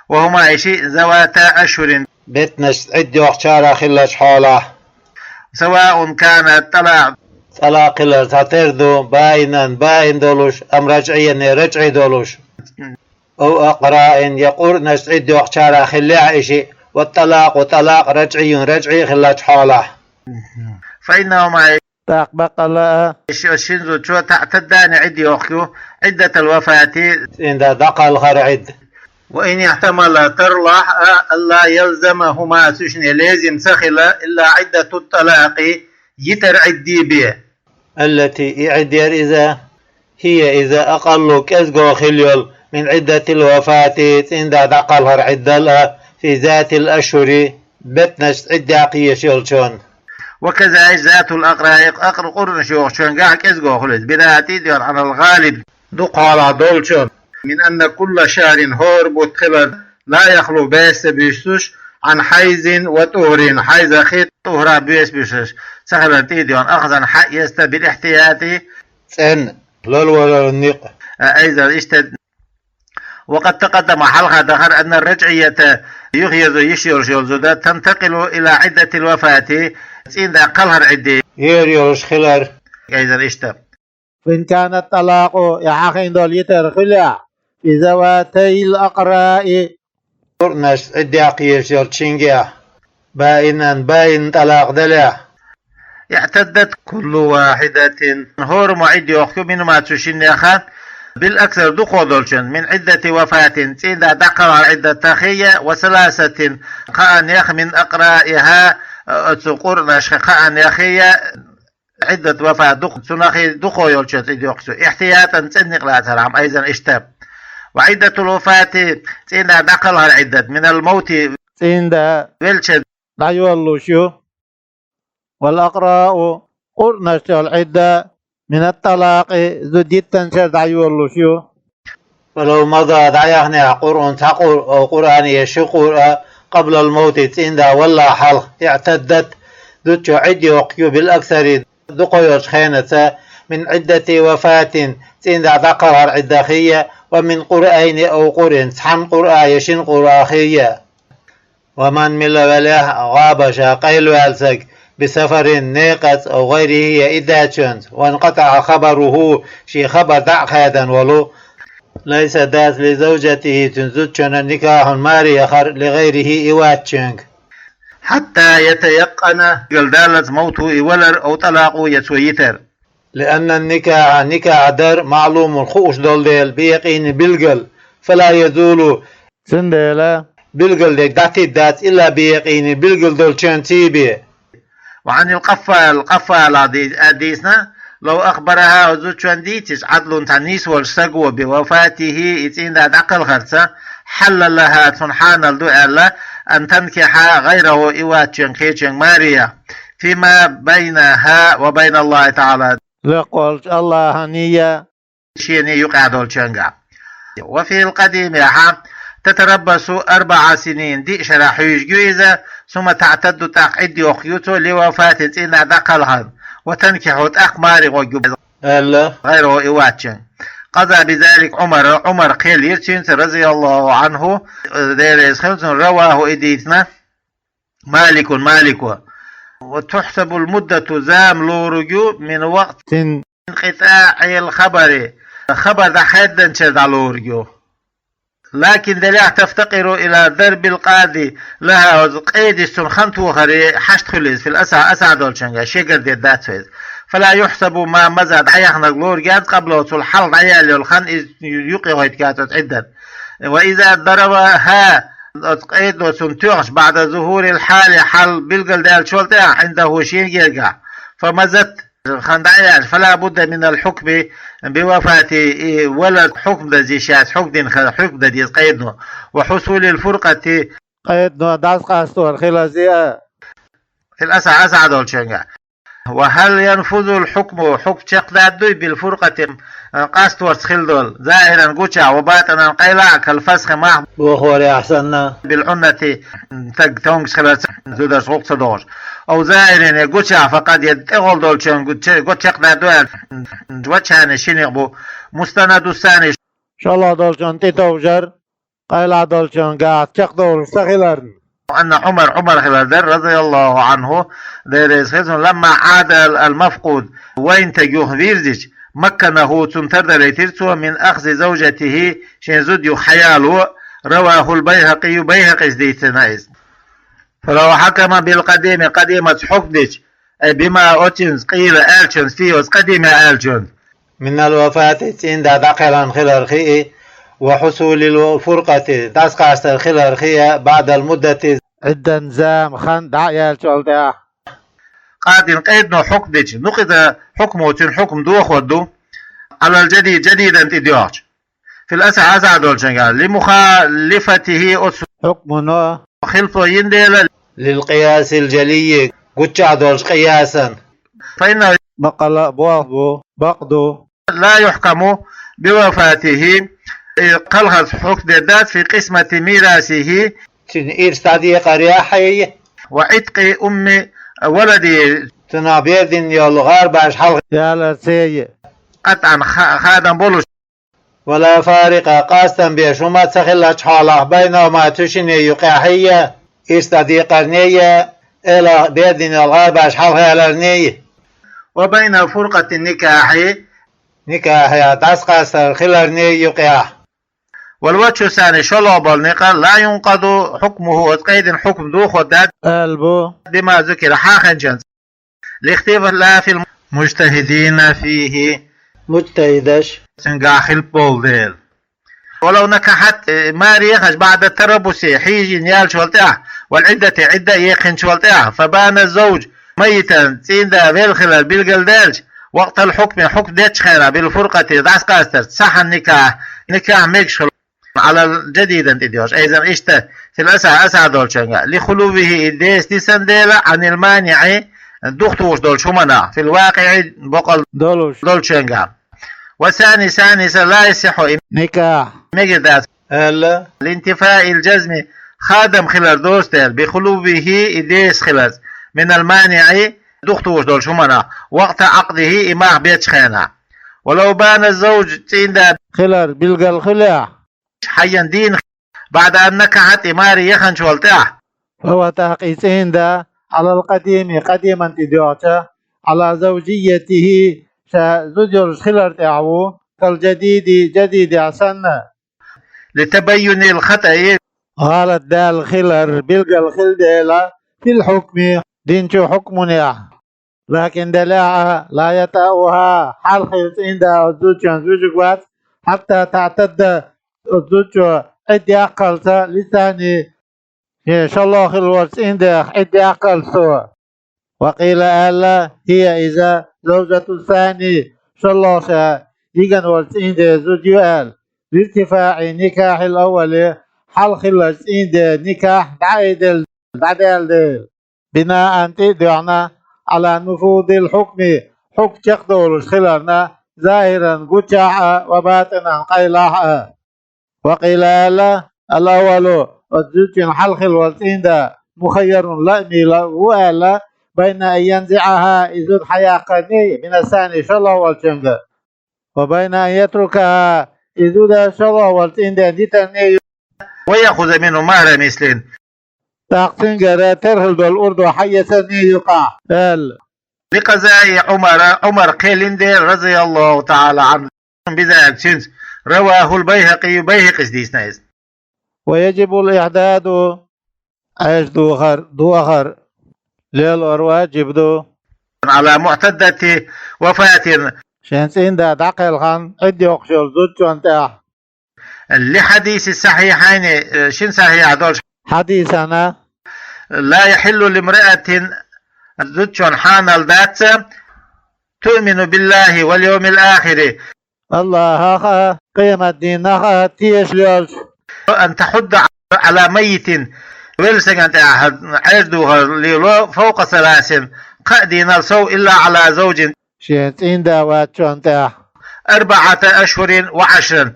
وهما, и шиъ, ذواتا أشهر, беттанашца Ӏидда йоккхучарах хиллачу хьолахь, سواء كان الطلاق, тӀалакъ хилар цхьатера ду, بائنا, баин долуш, أم رجعيا, я ражӀий долуш, أو أقراء, я къуръанашца Ӏидда йоккхучарах хиллехь и шиъ, والطلاق, тӀалакъ, رجعي, ражӀий хиллачу хьолахь. فإنهما, тӀаккха баккъалла а, и ши-, шина зудчо, تعتدان, Ӏидда йоккхур ю, عدة الوفاة, цӀийнда дӀакхалхаран Ӏидда. وإن احتملا, тарлахь а, ألا يلزمهما, цу шиннех лезим ца хила, إلا عدة الطلاق, йитар Ӏидда бен. التي, и Ӏидда яра иза, هي, иза, أقل, кӀезиго хила йолу, من عدة الوفاة, цӀийнда дӀакхалхаран Ӏиддал а, في ذات الأشهر, беттанашца Ӏидда кхиъеш йолчунна. وكذا, иштта, ذات الأقراء, акъра, къуръанаш йохучуьнгахь кӀезиго хуьлу иза, بناء, тӀедоьгӀна, على الغالب, дукха хьолахь долчунна, من أن كل شهر, хӀора бутт хилар, لا يخلو, баьсса буьйсуш, عن حيض وطهر, хьайзах, тӀухӀрах баьсса буьйсуш ца хилар тӀедоьгӀна, أخذا, хьаэцна, بالاحتياط, цӀенна, лалваларан некъ. А, айза, иштта, وقد تقدم, хьалха дахар, أن الرجعية, юхаерзо йиш йолуш йолу зуда, تنتقل إلى عدة الوفاة, цӀийнда кхалхар Ӏидде ер йолуш хилар. Айзан иштта. وإن كان الطلاق, и хьахийна долу йитар хилахь, في ذواتي الأقراء, къуръанаш Ӏидда яккха езаш йолчу шингехь, баинан, баин тӀалакъ делахь, اعتدت كل واحدة, хӀораммо Ӏидда йоккхуш ю, منهما, цу шиннех, بالأكثر, дукхо долчун, من عدة وفاة, цӀийнда дӀакхалхар Ӏиддатах а, وثلاثة, кхаанех, من أقرائها, оцу къуръанашха кхаанех а, Ӏиддат вафат дукх-, цунах а дукхо йолчуьнца Ӏидда йоккхуш ю, احتياطا, цӀена никъ лацархьама, айзан иштта. وعدة الوفاة, цӀийнда дӀакхалхар Ӏиддат, من الموت, цӀийнда велча дӀайолалуш ю, والأقراء, къуръанашца йолу Ӏидда, من الطلاق, зуда йиттинчара дӀайолалуш ю. ولو مضى, дӀаяхнехь, قرء, цхьа къуръа, أو قرآن, я ши къуръа, قبل الموت, цӀийнда валале хьалха, اعتدت, зудчо Ӏидда йоккхуш ю, بالأكثر, дукхо йолчу хенаца, من عدة وفاة, цӀийнда дӀакхалхар Ӏиддах а, ومن قرئين أو قرء, цхьана къуръа я шина къуръах а. ومن, мила велахь, غاب, ша къайлаваьлла стаг, بسفر, некъаца, أو غيره, я и даьчуьнца, وانقطع خبره, шен хабар дӀа а хаьдда волу, ليس, дац, لزوجته, цуьнан зудчунна, نكاح, маре яхар, لغيره, и вацчуьнга. حتى يتيقن, билгалдаллалц, موته, и валар, أو طلاقه, я цо йитар. لأن النكاح, никахь дар, معلوم, хууш долу дела, بيقين, билггал, فلا يزول, цундела билггал дерг дӀатидда дац, إلا بيقين, билггал долчуьнца бен. وعن القفال, Къаффалах ди-, а, дийцина, لو أخبرها, оцу зудчунна дийцича, عدل, цхьа нийса волчу стага, بوفاته, и цӀийнда дӀакхалхарца, حل لها, цунна хьанал ду аьлла, أن تنكح غيره, и вацчуьнга кхечуьнга маре яха, فيما بينها وبين الله تعالى, лекха волчу АллахӀаний а, шений а юкъахь долчуьнгахь. وفي القديم, хьа, تتربص أربع سنين, диъ шарахь хьуьйжуш ю иза, ثم تعتد, тӀаккха Ӏидда йоккхуш ю цо, لوفاة, цӀийнда дӀакхалхарна, وتنكح, тӀаккха маре гӀо ю, аьлла, غيره, и вацчуьнга. قضى بذلك عمر, Ӏумар кхел йира цуьнца, رضي الله عنه, Дела реза хила цунна, رواه, и дийцина, مالك, Малико. وتحسب المدة, зама лоруг ю, من وقت, цин, انقطاع الخبر, хабар дӀахаьдданчара дӀалоруг ю. لكن, делахь, تفتقر إلى ضرب القاضي لها, оцу къедис цунна хан тохаре хьашт хуьлу иза, في الأصح, асахь долчуьнгахь, шегара дер дац иза. فلا يحسب ما مضى, дӀаяхнарг лоруг яц, قبله, цул хьалха дӀаяьлла йолу хан иза юкъахӀоьттуш яц оцу Ӏиддат. وإذا ضربها, оцу къедо цунна тоьхча, بعد ظهور الحال, хьал билгалдаьллачул тӀаьхьа, عنده, шен гергахь, فمضت, хан дӀаяьлча, فلا بد من الحكم بوفاته, и валар хьукм дан йиш яц, хьукм дина хила, хьукм дан деза къедо. وحصول الفرقة, къедо дӀасакъастор хила еза, في الأصح, асахь долчуьнгахь. وهل ينفذ الحكم, хьукм чекхдаддуй, بالفرقة, къасторца хила долу, ظاهرا, гучахь, وباطنا, къайлахь, كالفسخ, мах бохорехь санна, بالعنة, стаг тонгуш хиларца, зударша гӀуллакх ца дохуш, أو ظاهرا, я гучахь, فقد, я тӀехула долчуьнга гу-, че-, гу чекхдаьдда аьлла, вачхьани шинех бу, مستند الثاني, шолгӀа долчунна тӀетовжар, къайлахь долчуьнгахь чекхдовлуш ца хиларна. أن عمر, Ӏумар хилар дара, رضي الله عنه, Дела реза хила цунна, لما عاد المفقود, вайна стаг юха вирзича, مكنه, цунна тардалийтира цо, من أخذ زوجته, шен зуда юха хьаяло, رواه البيهقي, Байхьакъис дийцина иза. فلو حكم بالقديم, къадимаца хьукм дича, أي بما, оццуьнца, قيل, аьллачунца, فيه, оцу къадимехь аьллачунца, من الوفاة, цӀийнда дӀакхелхина хиларх а, وحصول الفرقة, дӀасакъастар хиларх а, بعد المدة, Ӏиддан зама, хан дӀа а яьллачул тӀаьхьа. Къадин, къедано хьукм дича, نقض حكمه, цуьнан хьукм дохор ду, على الجديد, жадидан тӀедоьгӀча. في الأصح, асахь долчуьнгахь, لمخالفته, оцу хьукмано хилфо йина дела, للقياس الجلي, гуччахь долчу къиясан. فإنه, баккъала а болх бу, бакъ ду, لا يحكم بوفاته, и кхалхарца хьукм дер дац, في قسمة ميراثه, цуьнан ирс дӀадекъарехь а, وعتق أم ولده, цунах бер дина йолу гӀарбаш хьалха яларца а, قطعا, ха-, хадам болуш. ولا فارق, къастам беш хӀума ца хиллача хьалахь, بينهما, цу шинна юкъехь а, иштта декъарна а, эла бедина йолу гӀарбаш хьалхаларна а, وبين فرقة النكاح, никахь дӀасакъастар хиларна а юкъехь. والوجه الثاني, шолгӀа болу некъ, لا ينقض حكمه, оцу къайдина хӀукм дохо дац, аьлла бу, بما ذكر, хьахийнчуьнца, لاختلاف المجتهدين فيه, муджтахӀидаш цуьнгахь хилла болу дела. ولو نكحت, э, маре яхаш, بعد التربص, хьийжийна яьллачул тӀаьхьа, والعدة, Ӏидда а яьккхинчул тӀаьхьа, فبان الزوج ميتا, цӀийнда велла хилар билгалдаьлча, وقت الحكم, хӀукм дечу хенахь, بالفرقة, дӀасакъастарца, صح النكاح, никахь мегаш хилла, على الجديدة тӀедоьжуш, أيضا, иштта, في الأصح, асахь долчуьнгахь, لخلوه, и деса дисна дела, عن المانع, духтуш долчу хӀуманах, في الواقع, бакъал долуш долчуьнгахь. والثاني, саниса, لا يصح, и никахь мегар дац, аьлла, لانتفاء الجزم, хадам хилар доцу дела, بخلوه, и деса хиларца, من المانع, духтуш долчу хӀуманах, وقت عقده, и мах бечу хенахь. ولو بان الزوج, цӀийнда хилар билгал хилахь, حيا, дийна, بعد أن نكحت, и маре яханчул тӀаьхьа, فهو, тӀаккха и цӀийнда, على القديم, къадиман тӀедоьгӀча, على زوجيته, ша зуда йолуш хилар тӀехь ву, كالجديد, джадидехь санна, لتبين الخطأ, гӀалат даьлла хилар билгал хила дела, في الحكم, динчу хьукманехь. لكن, делахь а, لا يطأها, хьалхара цӀийнда оцу зудчуьнца вуьжуш вац, حتى تعتد, оцу зудчо Ӏидда яккхалца, للثاني, шен шолгӀа хилла волчу цӀийндех Ӏидда яккхалца цо. وقيل, аьлла, هي, иза, زوجة الثاني, шолгӀа ша йигна волчу цӀийнден зуда ю аьлла, لارتفاع نكاح الأول, хьалха хиллачу цӀийнден никахь дӀаайделла, дӀадаьлла дела. بناء, тӀе а доьгӀна, على نفوذ الحكم, хьукм чекхдолуш хиларна, ظاهرا, гучахь а, وباطنا, къайлахь а. وقيل, аьлла, الأول, оцу зудчун хьалха хилла волу цӀийнда, مخير, лаамийн лаа ву аьлла, بين أن ينزعها, и зуда хьаяккхарний, من الثاني, шолгӀа волчуьнга, وبين أن يتركها, и зуда шолгӀа волу цӀийнден дитарний, ويأخذ منه مهر مثل, тӀаккха цуьнгара терхала долу урдо хьаэцарний юкъахь, аьлла. لقضاء عمر, Ӏумар кхелина дела, رضي الله تعالى عنه, بذلك, цуьнца. رواه البيهقي, Байхьакъис дийцина иза. ويجب الإحداد, Ӏаьржа духар, духар лелор ваджиб ду, على معتدة وفاة, шен цӀийнда дӀакхелхина Ӏидда йоккхуш йолу зудчунна тӀехь. لحديث الصحيحين, шина сахьихь долчу хьадисана: لا يحل لامرأة, зудчун хьанал дац, تؤمن بالله واليوم الآخر, АллахӀах а, къематдийнах а тешаш йолчу, أن تحض على ميت, велла стагана тӀехь Ӏаьржа духар лело, فوق ثلاث, кхаа дийнал сов, إلا على زوج, шен цӀийнда вацчунна тӀехь, أربعة أشهر وعشرا,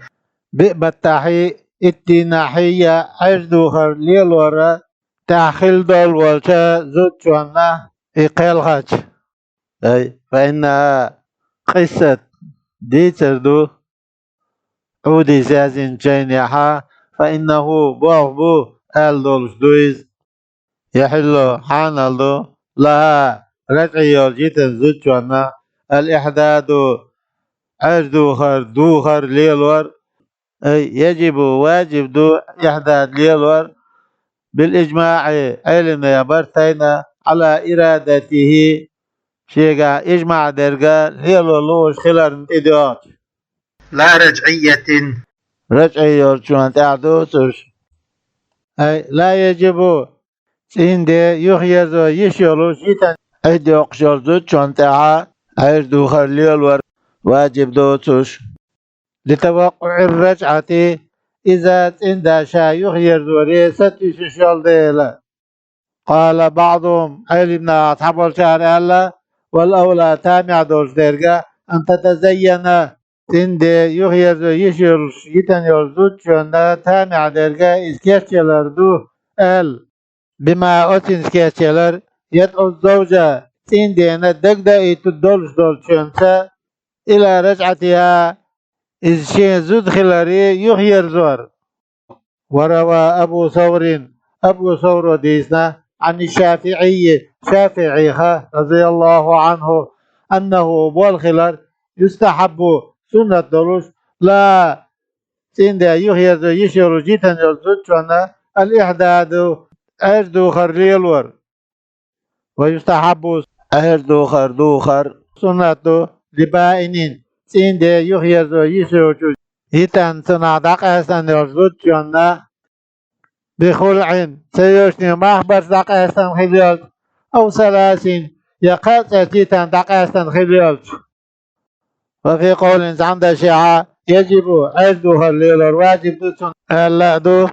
биъ баттахьий, итт дийнахьий а Ӏаьржа духар лелоран тӀехь хилла долу волчу зудчунна и кхелхача. Ай, فإنها, къиссат дийцар ду, Ӏудийс яздинчу жайнехьа, فإنه, боху бу, ала долуш ду иза. يحل, хьанал ду, لها, ражӀий йолчу йитан зудчунна, الإحداد, Ӏаьржа духар, духар лелор, ай, يجب, ваджиб ду, إحداد лелор, بالإجماع, Ӏеламнаха барт тайна, على إرادته, шегахь ижмаӀ дерг лело лууш хиларна тӀедоьгӀча. لا رجعية, ражӀий йолчунна тӀехь доцуш. Ай, لا يجب, цӀийнде юхаерзо йиш йолуш йитан Ӏидда йоккхуш йолу зудчунна тӀехьа Ӏаьржа духар лелор ваджиб доцуш. لتوقع الرجعة, иза цӀийнда ша юхаерзоре сатуьйсуш йолу дела. قال بعضهم, Ӏеламнаха цхьаболчара аьлла, والأولى, тамехь долуш дерг, أن تتزين, цӀийнде юхаерзо йиш йолуш йитан йолу зудчунна тамехь дерг иза кечъялар ду, аьлла. بما, оцуьнца кечъялар, يدعو الزوج, цӀийндена дагадоуьйтур долуш долчуьнца, إلى رجعتها, Иза шен зуда хилар юхаерзор. وروى أبو ثور, Абу Савро дийцина, عن الشافعي, ШафиӀийх, رضي الله عنه, أنه, бо хилар, يستحب, суннат долуш, لا, цӀийнда юхаерзо йиш йолуш йитина йолчу зудчунна, الإحداد, Ӏер духар лелор. ويستحب, Ӏер духар духар суннат ду, لبائن, цӀийнда юхаерзо йиш йолчу йитина цунах дӀакъаьстина йолчу зудчунна, بخلع, ца йоьшний мах барца дӀакъаьстина хила йолчу, أو ثلاث, я кхаа цӀерца йитина дӀакъаьстина хила йолчу. وفي قول, цхьана дашехь, يجب, Ӏер духар лелор важиб ду цунна аьлла а ду.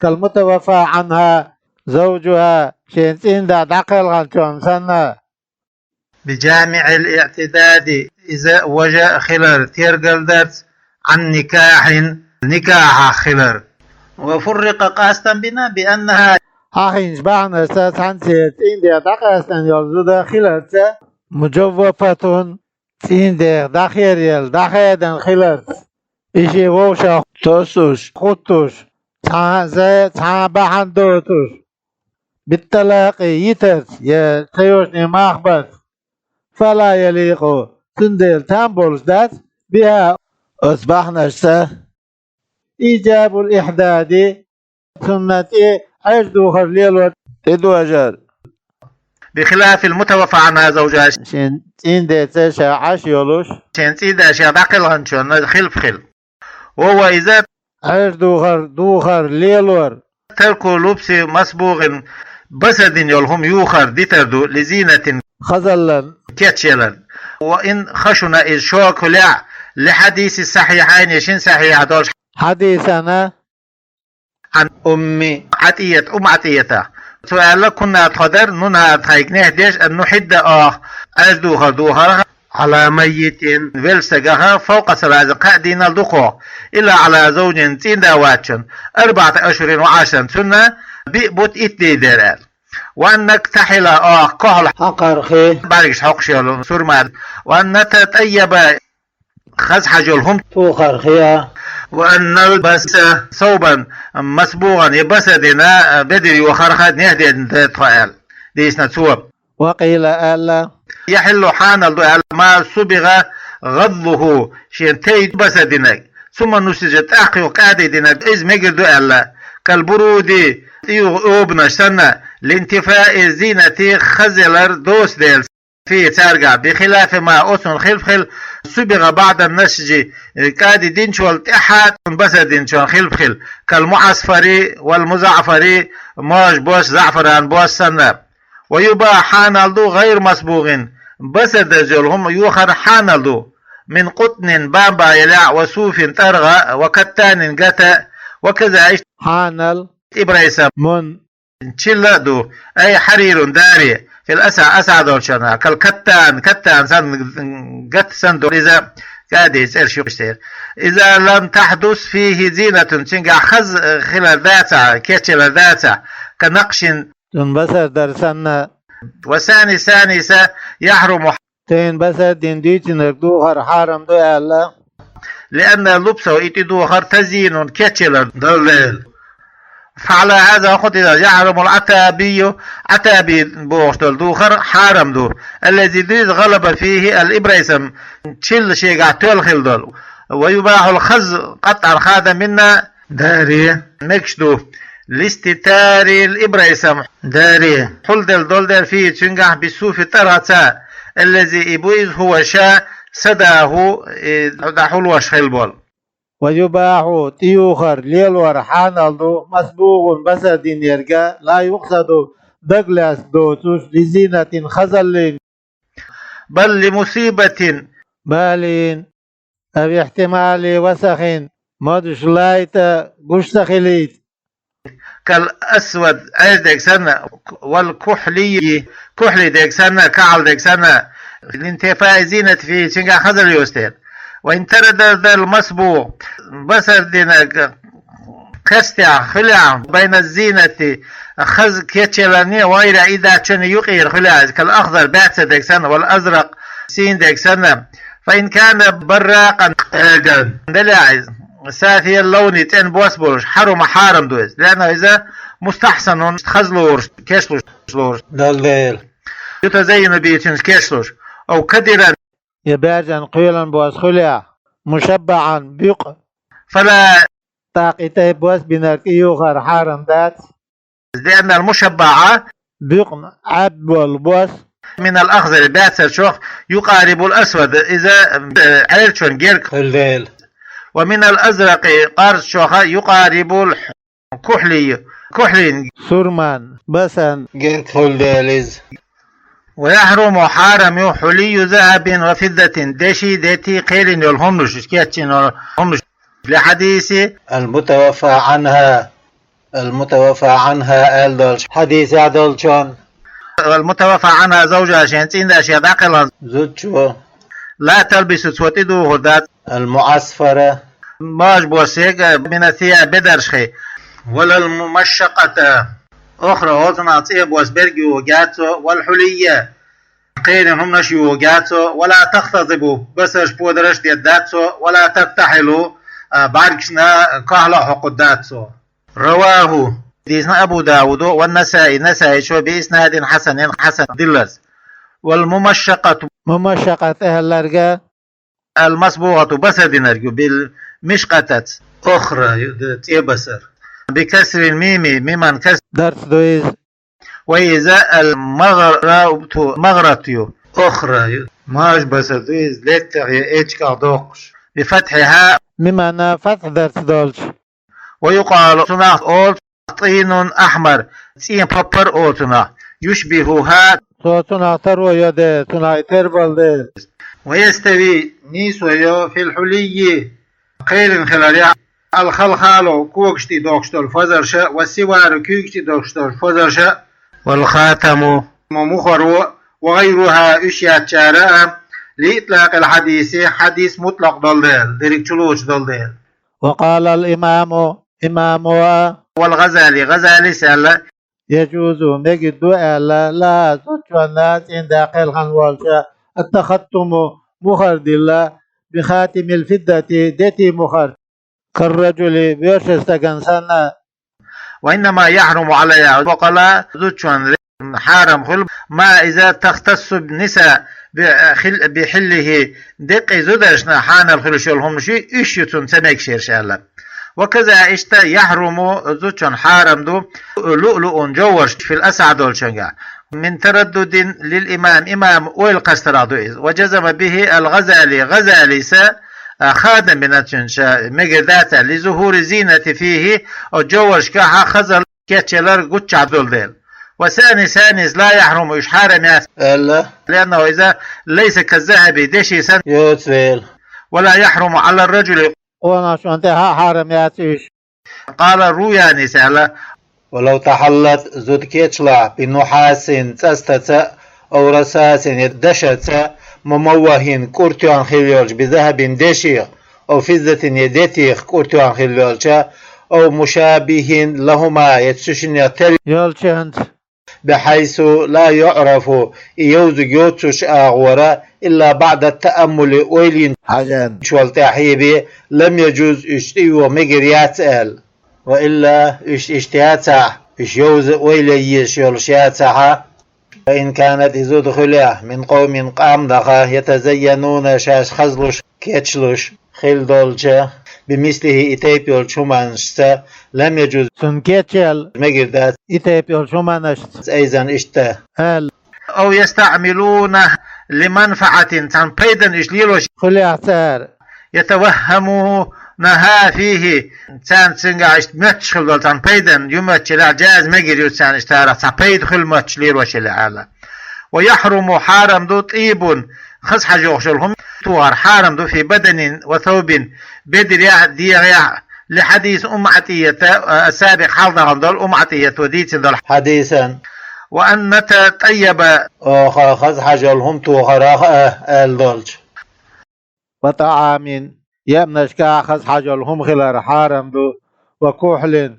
كالمتوفى عنها زوجها, шен цӀийнда дӀакхелхинчунна санна. بجامع الاعتداد, иза важа а хилар тергалдарца, عن نكاح, никахьах хилар. وفرق, къастам бина, بأنها, хьахийначу бахьанашца цхьаьнцара цӀийнда дӀакъаьстина йолу зуда хиларца, مجوفة, цӀийнда дӀахераелла, дӀахедина хиларца, и шен вовшах тосуш, хуттуш, цхьа а зен, цхьа а бахьана доцуш, بالطلاق, йитарца я ца йоьшний мах барца, فلا يليق, цундела там болуш дац, بها, оцу бахьанашца, إيجاب الإحداد, цунна тӀе Ӏер духар лелор тӀедожар. بخلاف المتوفى عنها زوجها, шен цӀийнда ша Ӏаш йолуш, шен цӀийнда ша дӀакхелхинчунна хилпа хила. وهو, иза, Ӏер духар духар лелор, ترك لبس مصبوغ, баса дина йолу хӀума юхар дитар ду, لزينة, хазаллан, кечъялан. وإن خشن, иза шога хуьлу, للحديث الصحيحين, шина сахьихь долчу хьадисана, عن أم عطية, Умму Ӏатиятах. Цо аьлла, كنا, тхо дара, ننهى, тхайга нехь деш, أن نحد, оха Ӏер духар духарх, على ميت, веллачу стагах, فوق ثلاث, кхаа дийнал дукхох, إلا على زوج, цӀийнда воцчунна, أربعة أشهر وعشرا, цунна биъ бутт, итт дийнахь дара аьлла. وأن نكتحل, оха кохьла хьакхарх, бӀаьргаш хьокхуш йолу сурма, وأن نتطيب, хаза хьажа йолу хӀума тухарх, وأن نلبس ثوبا مصبوغا, я баса дина бедар йохарх нехь дина дара тхо аьлла, дийцина цо. وقيل, аьлла, يحل, хьанал ду аьлла, ما صبغ غضه, шен тей баса динарг, ثم نسج, тӀаккха юха кӀади динарг, иза мегар ду аьлла, كالبرود, тӀеюху обанаш санна, لانتفاء الزينة, хазалар доцу дела, فيه, цаьргахь, بخلاف ما, оцунна хилпа хила, صبغ بعد النسج, кӀади динчул тӀаьхьа баса динчунна хилпа хила, كالمعصفر والمزعفر, можа бос, заӀфаран бос санна. ويباح, хьанал ду, غير مصبوغ, баса даза йолу хӀума йохар хьанал ду, من قطن, бамба ялахь, وصوف, тӀаргӀа, وكتان, гата, وكذا, иштта, хьанал, إبريسم, мун, чилла а ду, أي حرير, даре, في الأصح, асахь долчунна, كالكتان, каттан санна, гата санна ду иза, кӀади цӀераш ю-кх церан. إذا لم تحدث فيه زينة, цуьнгахь хаза хилар дацахь, кечъялар дацахь, كنقش, цуьнан басар дар санна. والثاني, ثاني, са, يحرم, тайна басар дина дуьйцинарг духар хьарам ду аьлла, لأن لبسه, и тӀедухар, تزيين, кечъялар долу дела. فعلى هذا, хӀокху тӀехь, يحرم العتابي, Ӏатаби бохуш долу духар хьарам ду, الذي, дуьйцу, غلب فيه الإبريسم, чилла шегахь тоьлла хилла долу. ويباح الخز, кӀаттӀан хадам, من, даре, мегаш ду, لاستتار الإبريسم, даре, хьулделла долу дела, فيه, цуьнгахь, بالصوف, тӀаргӀаца, الذي, и бу иза, هو, ша, سداه, и дӀахьулош хилла болу. ويباح, тӀеюхар, лелор хьанал ду, مصبوغ, баса динарг, لا يقصد, дагалаьцна доцуш, لزينة, хазаллин, بل لمصيبة, балин, أو احتمال وسخ, модуш лайта гуш ца хилийта. كالأسود, Ӏер дерг санна, والكحلي, кухьли дерг санна, кахьал дерг санна, لانتفاء الزينة فيه, цуьнгахь хазалла йоцу дела. وإن تردد المصبوغ, баса динарг кхерстехь хуьлехь, بين الزينة, хаза кечъяларний, وغيرها, и дацчунний юкъера хуьлехь, كالأخضر, баьццара дерг санна, والأزرق, сийна дерг санна, فإن كان براقا, э, дале иза, سافي اللون, цӀена бос болуш, حرم, хьарам ду иза. لأنه иза مستحسن, хаза лоруш, кечлуш лоруш, дала дела, يتزين به, цуьнца кечлуш. أو كدرا, я баьржина кхоьлина бос хуьлу, مشبعا, буькъ, فلا, тӀаккха и тайпа бос бинарг тӀеюхар хьарам дац. لأن المشبع, буькъ Ӏаьббина болу бос, من الأخضر, баьццарчох, يقارب الأسود, иза, э, Ӏелачун герга хуьлу дела. ومن الأزرق, къарзачох, يقارب الكحلي, кухьлин, сурман, басан герга хуьлу дела иза. ويحرم, хьарам ю, حلي ذهب وفضة, деши, дети, кхелина йолу хӀуманаш, кечйина йолу хӀуманаш. لحديث المتوفى عنها, المتوفى عنها аьлла долчу хьадисехь долчунна. المتوفى عنها زوجها, шен цӀийнда шен дӀакхелхина зудчо. لا تلبس, цо тӀедухур дац. المعصفر, мажа бос ерг, من الثياب, бедаршхий. ولا الممشقة أخرى, оцунах цӀен бос берг юхур яц цо. والحلي, кхелина хӀуманаш юхур яц цо. ولا تختضب, басарш, подарш дер дац цо. ولا تكتحل, а, бӀаьргашна кахьло хьокхур дац цо. رواه, дийцина Абу Дауда, والنسائي, Насаичо, بإسناد حسن, хьасан дилларца. والممشقة, мумашшакъат аьлларг, المصبوغة, басар динарг ю, بالمشقطة, أخرى, ю, д-, цӀен басар. بكسر الميم, миман кас-, дарц ду иза. وهي المغرة, магӀрат ю, أخرى, ю, мажа басар ду иза, леттах я эчках доккхуш. بفتحها, мимана фатхь дарц долчу. ويقال, цунах олу طين أحمر, цӀен паппар олу цунах. يشبهها, цо цунах таро йо дела, цунах и тера бала дела. ويستوي, нийсо йо, في الحلي, кхелина хиларехь, الخلخال, когаш тӀе доккхуш долу фазарша, والسوار, куьйгаш тӀе доккхуш долу фазарша, والخاتم, мухаро, وغيرها, уьш яцара а, لإطلاق الحديث, хьадис мутлакъ долу дела, дерриг чулоцуш долу дела. وقال الإمام, имамо а, والغزالي, ГӀазалис аьлла, يجوز, мегар ду аьлла, لها, зудчунна цӀийнда кхелхина волча, التختم, мухар дилла, بخاتم الفضة, дети мухар, كالرجل, воьршачу стагана санна. وإنما يحرم عليها, бакъала зудчунна хьарам хуьлу, ما, иза, تختص النساء بحل-, بحله, деккъий зударшна хьанал хуьлуш йолу хӀуманаш ю, уьш ю цунна ца мегаш ерш аьлла. وكذا, иштта, يحرم, зудчунна хьарам ду, لؤلؤ, жовхӀарш, في الأصح, долчуьнгахь. من تردد للإمام, имам ойла кхастарах ду иза. وجزم به الغزالي, ГӀазалис а, хадам бина цуьнан ша мегар дац аьлла, لظهور الزينة فيه, оцу жовхӀаршкахь хазал кечъялар гуччахь долу дела. والثاني, санис, لا يحرم, уьш хьарам яц аьлла, لأنه иза ليس كالذهب, деши санна йоцу дела. ولا يحرم على الرجل, къонахчунна тӀехь а хьарам яц уьш. قال الرويانيس аьлла. ولو تحلت, зуда кечлахь, بنحاس, цӀастаца, أو رصاص, я дашаца, مموه, кӀуртоьхна хилла йолчу, بذهب, дешех, أو فضة, я детех, кӀуртоьхна хилла йолча, أو مشابه لهما, я цу шиннех тера йолчуьнца, بحيث لا يعرف, и йовзарг йоццуш агӀора, إلا بعد التأمل, ойла йинчул тӀаьхьа, لم يجز, уьш тӀе йоха мегар яц аьлла. وإلا, уьш иштта яцахь, уьш йовза ойла ян езаш йолуш яцахьа, فإن كانت, и зуда хуьлехь, من قوم, къам даха, يتزينون, шаьш хазлуш, кечлуш хилла долча, بمثله, и тайпа йолчу хӀуманашца, لم يجز, цунна кечъяла мегар дац, и тайпа йолчу хӀуманашца, أيضا, иштта аьлла. أو يستعملونه لمنفعة, цхьана пайдана уьш лелош хуьлехь цара, يتوهمونها فيه, царна цуьнгахь иштта моьттуш хилла долу цхьана пайдана ю моьттуш елахь, جاز, мегар ю царна иштта царах цхьа пайда хуьлу моьттуш лелош елахь аьлла. ويحرم, хьарам ду, طيب, хаза хьажа йохуш йолу хӀума тохар хьарам ду, في بدن وثوب, бедарехь а, дегӀехь а, لحديث أم عطية, а, السابق, хьалха дахана долу Умму Ӏатийято дийцина долу хьадисан. وأن نتطيب, оха хаза хьажа йолу хӀума тохарах а, аьлла долчу. وطعام, яамнашкахь хаза хьажа йолу хӀума хилар хьарам ду, وكحل,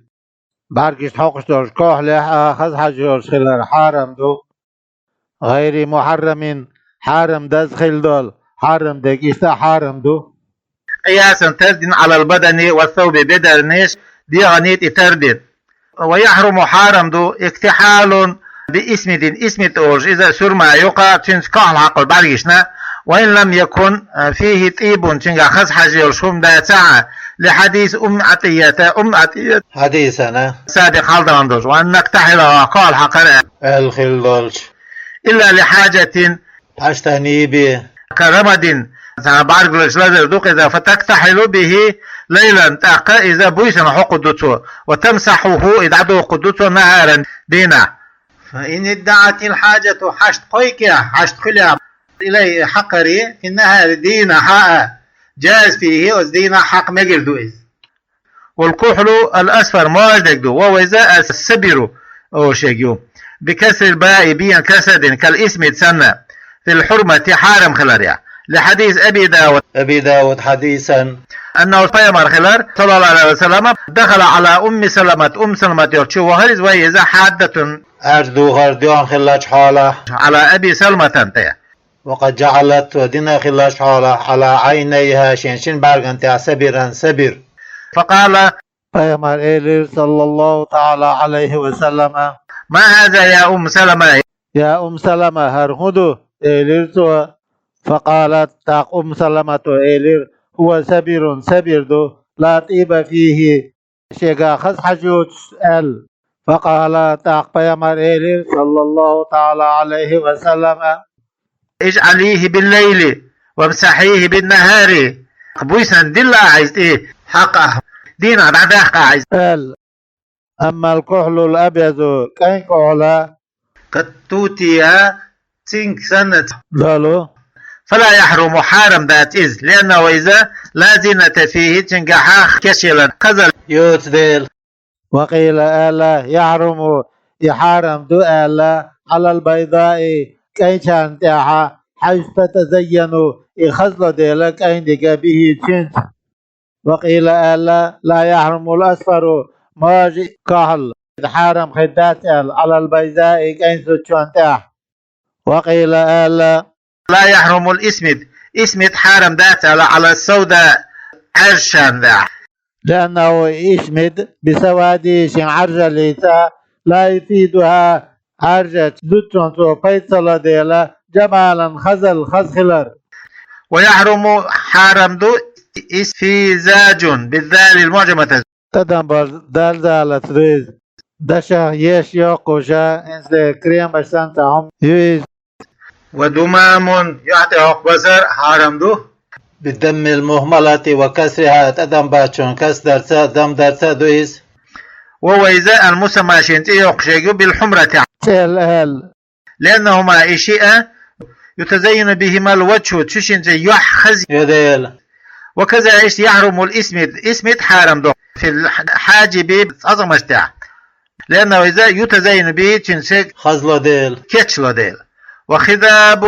бӀаьргашна хьокхуш долчу кохьлехь а хаза хьажа йолуш хилар хьарам ду, غير محرم, хьарам даза хилла долу, хьарам дерг, иштта хьарам ду. قياسا, тардина, على البدن والثوب, бедарнаш, дегӀанаш тӀе тардина. ويحرم, хьарам ду, اكتحال بإسمد, исмид олуш, иза сурма юкъа, цуьнца кахьал хьакхар бӀаьргашна, وإن لم يكن فيه طيب, цуьнгахь хаза хьожа йолуш хӀума дацахь а, لحديث أم عطية, Умму ӀатӀият хьадисана, сабикъ хьалдалан долуш, وأن نكتحل, кахьал хьакхар аьлла хилла долуш. إلا لحاجة, хьаштана бен, كرمد, цхьа бӀаьргаш лазар ду-кх иза, فتكتحل به ليلا, тӀаккха иза буьйсанна хьокхур ду цо, وتمسحه, и дӀадохур ду цо, نهارا, дийнахь. فإن ادعت الحاجة, хьашт кхойкхехь, хьашт хуьлехь, إليه, хьакхаре, في النهار, дийнахь а, جاز فيه, оцу дийнахь хьакха мегар ду иза. والكحل الأصفر, мажа дерг ду, وهو иза السبر олуш ерг ю, بكسر الباء, бен касра дина, كالإسمد санна, في الحرمة, хьарам хиларехь. لحديث أبي داود, Аби Дауд хьадисана, أنه, пайхамар хилар, صلى الله عليه وسلم, دخل على أم سلمة, Умму Саламат йолчу вахара иза, وهي иза حادة, Ӏаьржа духар доьхна хиллачу хьолахь, على أبي سلمة, тӀе. وقد جعلت, ва дина хиллачу хьолахь, على عينيها, шен шина бӀаьргана тӀехь, سبرا, сабир. فقال, пайхамар элира, صلى الله تعالى عليه وسلم: ما هذا يا أم سلمة؟ Я Умму Салама, хӀара хӀун ду? элира цо. فقالت, тӀаккха Умму Саламата элира: هو سبر, сабир ду, لا طيب فيه, шегахь хаза хьожа йоцуш, аьлла. فقال, тӀаккха пайхамар элира, صلى الله تعالى عليه وسلم: اجعليه بالليل وامسحيه بالنهار, буьйсанна дилла ахь иза тӀе, хьакха ахь, дийнахь дӀадаккха ахь иза, аьлла. أما الكحل الأبيض, кӀайн кӀохьла, كالتوتيا, цинга санна, долу, فلا يحرم, хьарам дац иза, لأنه, иза, لا زينة فيه, цуьнгахь кечъяла, хазалла йоцу дела. وقيل, аьлла, يحرم, и хьарам ду, аьлла, على البيضاء, кӀайчарна тӀехь, حيث تتزين, и хазло дела кӀайн дерг, به, цуьнца. وقيل, аьлла, لا يحرم الأصفر, мажа кахьла хьарам хир дац, аьлла, على البيضاء, кӀайн зудчунна тӀехь. وقيل, аьлла, لا يحرم الإسمد, исмид хьарам дац, аьлла, على السوداء, Ӏаьржачарна тӀехь. لأنه, исмид, بسواده, шен Ӏаьржаллица, لا يفيدها, Ӏаьржачу зудчунна цо пайда ца ло дела, جمالا, хазалла, хаза хилар. ويحرم, хьарам ду, استفزاج بالذال المعجمة, тӀадам болу дал залаца ду иза. Дашах еш йоккхуш, хӀинца кремаш санна цхьа хӀума ю иза. ودمام, юьхь тӀе хӀокху базар хьарам ду. بالدم المهملة وكسرها, тӀадам баьччун касдарца, дам дарца ду иза. وهو, иза, المسمى, шен цӀе йоккхуш ерг ю, بالحمرة, цӀел аьлла. لأنهما, и шиъ а, يتزين بهما الوجه, цу шинца юьхь хаза йо дела. وكذا, иштта, يحرم الإسمد, исмид хьарам ду, في الحاجب, цӀазамаш тӀехь. لأنه, иза, يتزين به, цуьнца хазло дела, кечло дела. وخذاب,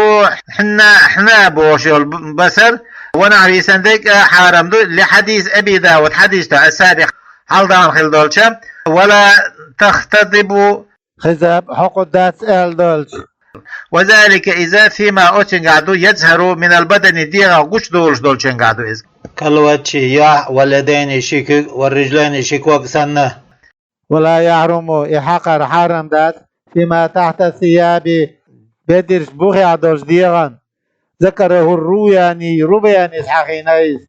хьина, хьина бохуш йолу б-, басар, ونحوه, цуьнан дерг а хьарам ду, لحديث أبي داود, хьадис тӀе, السابق, хьалдалан хилла долча, ولا تختضب, хизаб хьокхур дац аьлла долчу. وذلك, иза, فيما, оцуьнгахь ду, يظهر من البدن, дегӀах гучудолуш долчуьнгахь ду иза. كالوجه, юьхь, واليدين, ши куьг, والرجلين, ши ког санна. ولا يحرم, и хьакхар хьарам дац, فيما تحت الثياب, бедарш бухехь долчу дегӀан. ذكره الروياني, Рувянис хьахийна иза.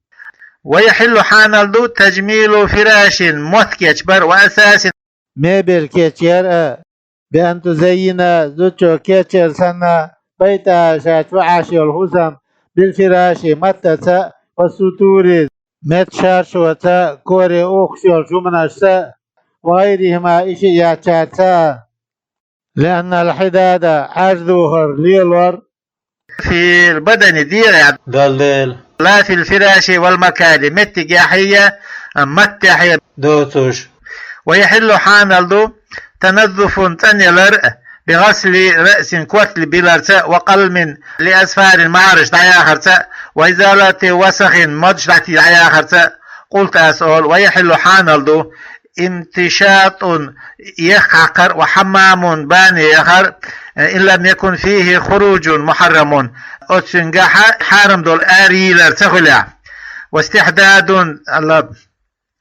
ويحل, хьанал ду, تجميل فراش, мотт кечбар, وأثاث, мебель кечъяр а, بأن تزين, зудчо кечъяр санна, بيتها, ша чу Ӏаш йолу хӀусам, بالفراش, маттаца, والستور, меттан шаршоца, коре ухкуш йолчу хӀуманашца, وغيرهما, и шиъ яцчаьрца а. لأن الحداد, Ӏаьржа духар, лелор, في البدن, дегӀехь долу дела, لا في الفراش والمكان, меттигехь а, маттехь а доцуш. ويحل, хьанал ду, تنظف, цӀанъялар, بغسل رأس, корта биларца, وقلم لأظفار, мараш дӀаяхарца, وإزالة وسخ, модаш дӀати-, дӀаяхарца. قلت, ас олу, ويحل, хьанал ду, امتشاط, ехк хьакхар, وحمام, бане яхар, إن لم يكن فيه خروج محرم, оцуьнгахьа хьарам долу ара йийлар ца хуьлехь, واستحداد, Алла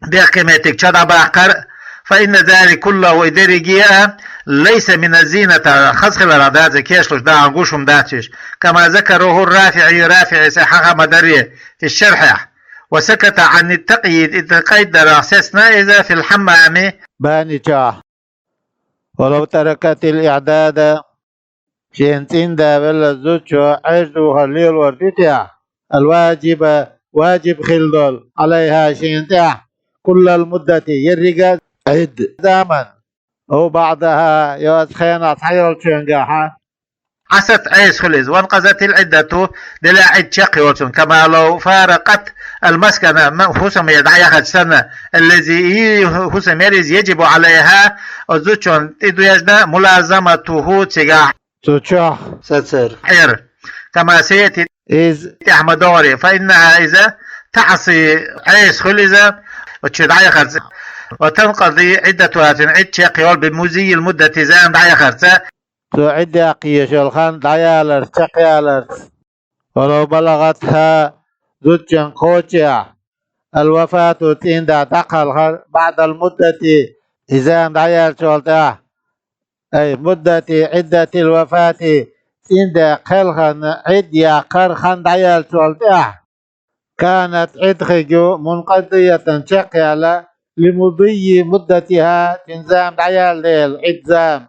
бехке меттиг чо дӀабаккхар, فإن ذلك كله, и дерриге а, ليس من الزينة, хаза хиларах дац, кечлуш дахьа гуш хӀума дац уьш, كما ذكره الرافعي, РафиӀис хьаха ма дарре, في الشرح, وسكت عن التقييد, и тӀакхайддарах сецна иза, في الحمام, бани чохь. ولو تركت الإعداد, шена цӀинда велла зудчо Ӏер духар лелор ду техь, الواجب, важиб хилла долу, عليها, шена тӀехь, كل المدة, еррига а Ӏидда заман, أو بعضها, я оцу хенахь цхьайолчуьнгахьа, عست, Ӏеса хуьлу иза, وانقضت العدة, делахь Ӏидда чекх йоцун, كما لو فارقت المسكن, ма-, хӀусамера дӀаяхарца санна, الذي, и хӀусам яра иза, يجب عليها, оцу зудчунна тӀедоьжна, ملازمته, цигахь, цу чохь сацар, Ӏер, كما سيأتي, иза тӀехь ма догӀура, فإنها, иза, تعصي, Ӏеса хуьлу иза, оцу чу дӀаяхарца, وتنقضي عدتها, цуьнан Ӏидда чекх йолу, بمضي المدة, зама дӀаяхарца, цо Ӏидда яккха езаш йолу хан дӀаяларца, чекхъяларца. ولو بلغتها, зудчун кхочехь, الوفاة, цӀийнда дӀакхалхар, بعد المدة, и зама дӀаяьллачул тӀаьхьа, أي مدة عدة الوفاة, цӀийнда кхелхарна Ӏидда яккхар хан дӀаяьллачул тӀаьхьа, كانت, Ӏидда хиг ю, منقضية, чекхъяьлла, لمضي مدتها, цуьнан зама дӀаяьлла дела, Ӏидда зама.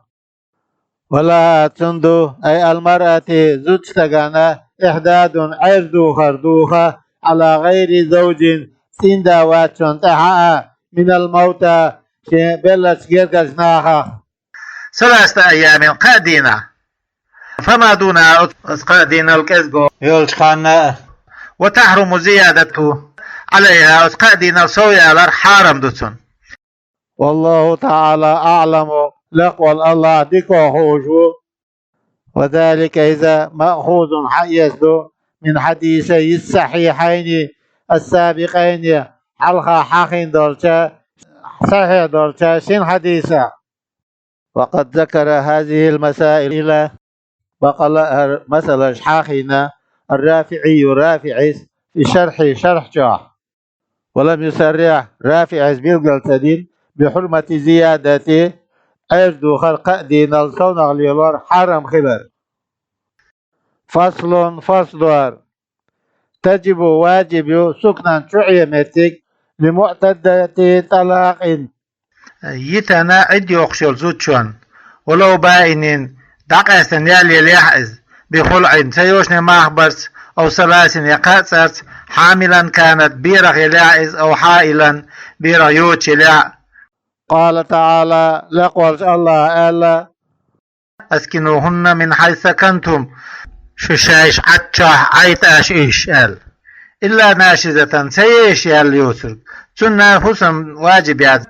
ولها, цунна ду, أي المرأة, зудчу стагана, إحداد, Ӏер духар духа, على غير زوج, цӀийнда воцчунна тӀаьхьа а, من الموتى, шен беллачу гергарчу нахах, ثلاثة أيام, кхаа дийнахь, فما دونها, оцу кхаа дийнал кӀезга йолчу ханна а, وتحرم زيادته عليها, оцу кхаа дийнал сов ялар хьарам ду цунна. والله تعالى أعلم, лекха волу АллахӀ дика хууш ву. وذلك, иза, مأخوذ, хьаэца ду, من حديثي الصحيحين السابقين, хьалха хьахийна долчу, сахьихь долчу шина хьадисах. وقد ذكر هذه المسائل, бакъалла а хӀара масалаш хьахийна, الرافعي, РафиӀис, في الشرح, шархь чохь. ولم يصرح, РафиӀис билгал ца дина, بحرمة زيادة, Ӏер духар кхаа дийнал совнах лелор хьарам хилар. فصل, фасл ду хӀара. تجب, важиб ю, سكنى, чу Ӏен меттиг, لمعتدة طلاق, йитина Ӏидда йоккхуш йолу зудчунна, ولو بائن, дӀакъаьстина ял елехь а иза, بخلع, ца йошане мах барца, أو ثلاث, я кхаа цӀарца, حاملا كانت, берах елехь а иза, أو حائلا, берах йоцуш елехь а. قال تعالى, лекха волчу АллахӀа аьлла: أسكنوهن من حيث سكنتم, шу шаьш Ӏаччохь Ӏайта аша уьш, аьлла. إلا ناشزة, ца езаш яьлла йоцург, цунна хӀусам важиб яц.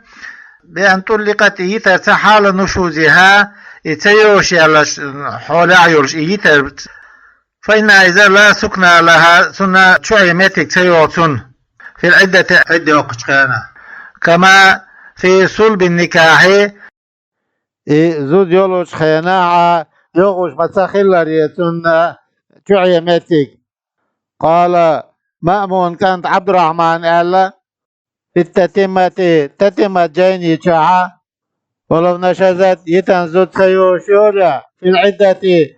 بأن طلقت, и йитар ца хьала, نشوزها, и ца йозуш яьллачу хьолехь а йолуш и йитар. فإنها, иза, لا سكنى لها, цунна чу Ӏен меттиг ца йогӀу цунна, في العدة, Ӏидда йоккхучу хенахь. كما في صلب النكاح, и зуда йолучу хенахь а йогӀуш ма ца хилларе цунна чу Ӏен меттиг. قال مأمون, кӀанта Ӏабдурахьмана аьлла: في التتمة, татимат жайни чохь а, ولو نشزت, йитина зуда ца йозуш йолехь, في العدة, и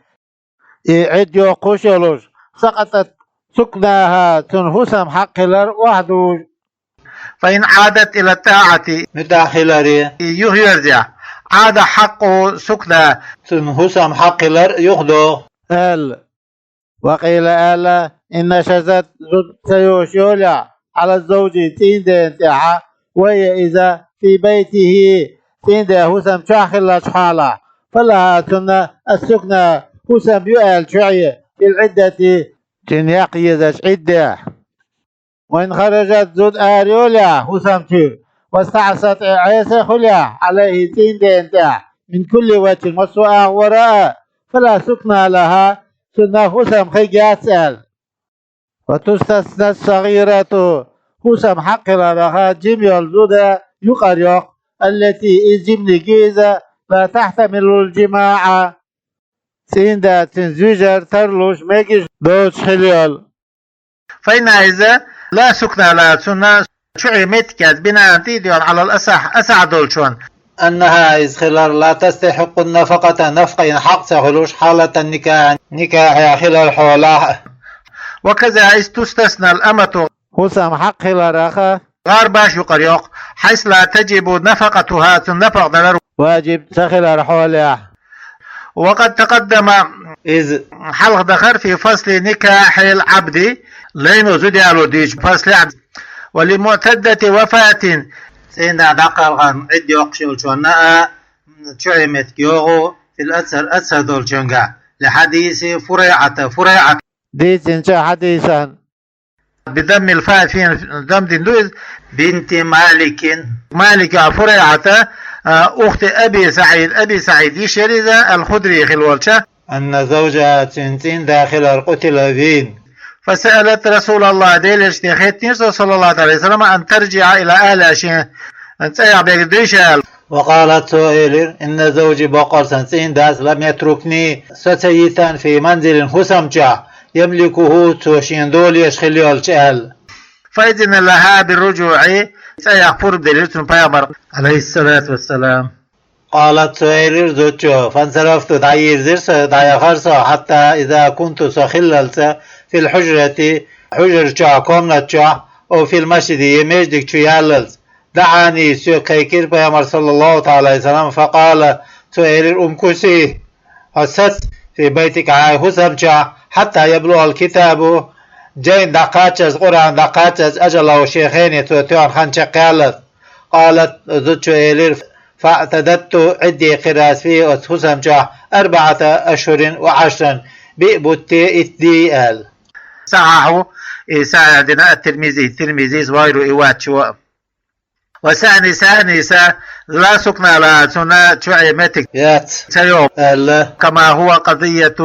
Ӏидда йоккхуш йолуш, سقطت سكناها, цунна хӀусам хьакъ хилар охьадужу. فإن عادت إلى الطاعة, муьтӀахь хиларе, и юхаерзахь, عاد حق سكنى, цунна хӀусам хьакъ хилар юхадогӀу, аьлла. وقيل, аьлла: إن نشزت, зуда ца йозуш йолехь, على الزوج, цӀийндена тӀехь а, وهي, иза, في بيته, цӀийнден хӀусам чохь хиллачу хьалахь, فلها, цунна, السكنى, хӀусам ю аьлла чу Ӏен, في العدة, цуьнан яккха езачу Ӏиддехь. وإن خرجت, зуда ара йолехь хӀусам чуьра, واستعصت, Ӏеса хуьлехь, عليه, цӀийндена тӀехь, من كل وجه, массо а агӀора а, فلا سكنى لها, цунна хӀусам хиг яц аьлла. وتستثنى الصغيرة, хӀусам хьакъ хиларах жима йолу зуда юкъара йоккху, التي, иза жиманиг ю иза, لا تحتمل الجماع, цӀийндацин зуьжар тарлуш мегаш доцуш хила йолу. فإنها إذا لا سكنى لها, цунна чуьхье меттиг яц, بناء тӀе а доьгӀна, على الأصح, асахь долчунна, أنها, иза хилар, لا تستحق النفقة, нафакъин хьакъ ца хуьлуш, حالة النكاح, никахь хилар хьолахь. وكذا إذ تستثنى الأمة, хӀусам хьакъ хиларах а гӀарбаш юкъара йоккху, حيث لا تجب نفقتها, цунна нафакъа далар важиб ца хилар хьолехь. وقد تقدم, иза хьалха дахара, في فصل نكاح العبد, лайно зуда яло дийцича фаслехь, ولمعتدة وفاة, цӀийнда дӀакхалхарна Ӏидда йоккхуш йолчунна а чуьхье меттиг йогӀу, في الأكثر, асахь долчуьнгахь, لحديث فريعة, ФурайӀат дийцинчу хьадисан. بضم الفاء, фин дам дина ду иза, بنت مالك, Малик йоӀ ФурайӀат, а, أخت أبي سعيد, Аби СаӀид йиша яра иза, الخدري хилла волча. أن زوجها, цуьнан цӀийнда хилар, قتل, вийна. فسألت رسول الله, Делан Элчане хаьттинера цо, صلى الله عليه وسلم, أن ترجع إلى أهلها, шен цӀаьхьа бегаш дуй ша аьлла. وقالت, цо элира: إن زوجي, баккъал сан цӀийндас, لم يتركني, со ца йитина, في منزل, хӀусам чохь, يملكه, цо шена долуш хилла йолчу, аьлла. فأذن لها بالرجوع, цӀаьхьа пурба делира цунна Пайхамар, عليه الصلاة والسلام. قالت, цо элира зудчо: فانصرفت, дӀайирзира со, дӀаяхара со, حتى إذا كنت, со хиллалц, في الحجرة, хьужар чохь, комнат чохь, أو في المسجد, я маьждиг чу яллалц, دعاني, соьга кхайкхира Пайхамар, صلى الله تعالى عليه وسلم, فقال, цо элира: امكثي, хьо саца, في بيتك, хьайн хӀусам чохь, حتى يبلغ الكتاب, жайна дӀакхаччалц, Къуръан дӀакхаччалц, أجله, шен хене цо тоьхна хан чекхъяллалц. قالت, зудчо элира: فاعتددت, Ӏидда кхира ас, فيه, оцу хӀусам чохь, أربعة أشهر وعشرا, биъ бутт, итт дий, аьлла. صححه, и сахьихь дина ат-Тирмизи, Тирмизис, وغيره, и вац чу а. وثاني, ثاني, са, لا سكنى لها, цунна чуьхье меттиг яц, ца йогӀу, аьлла. كما هو قضية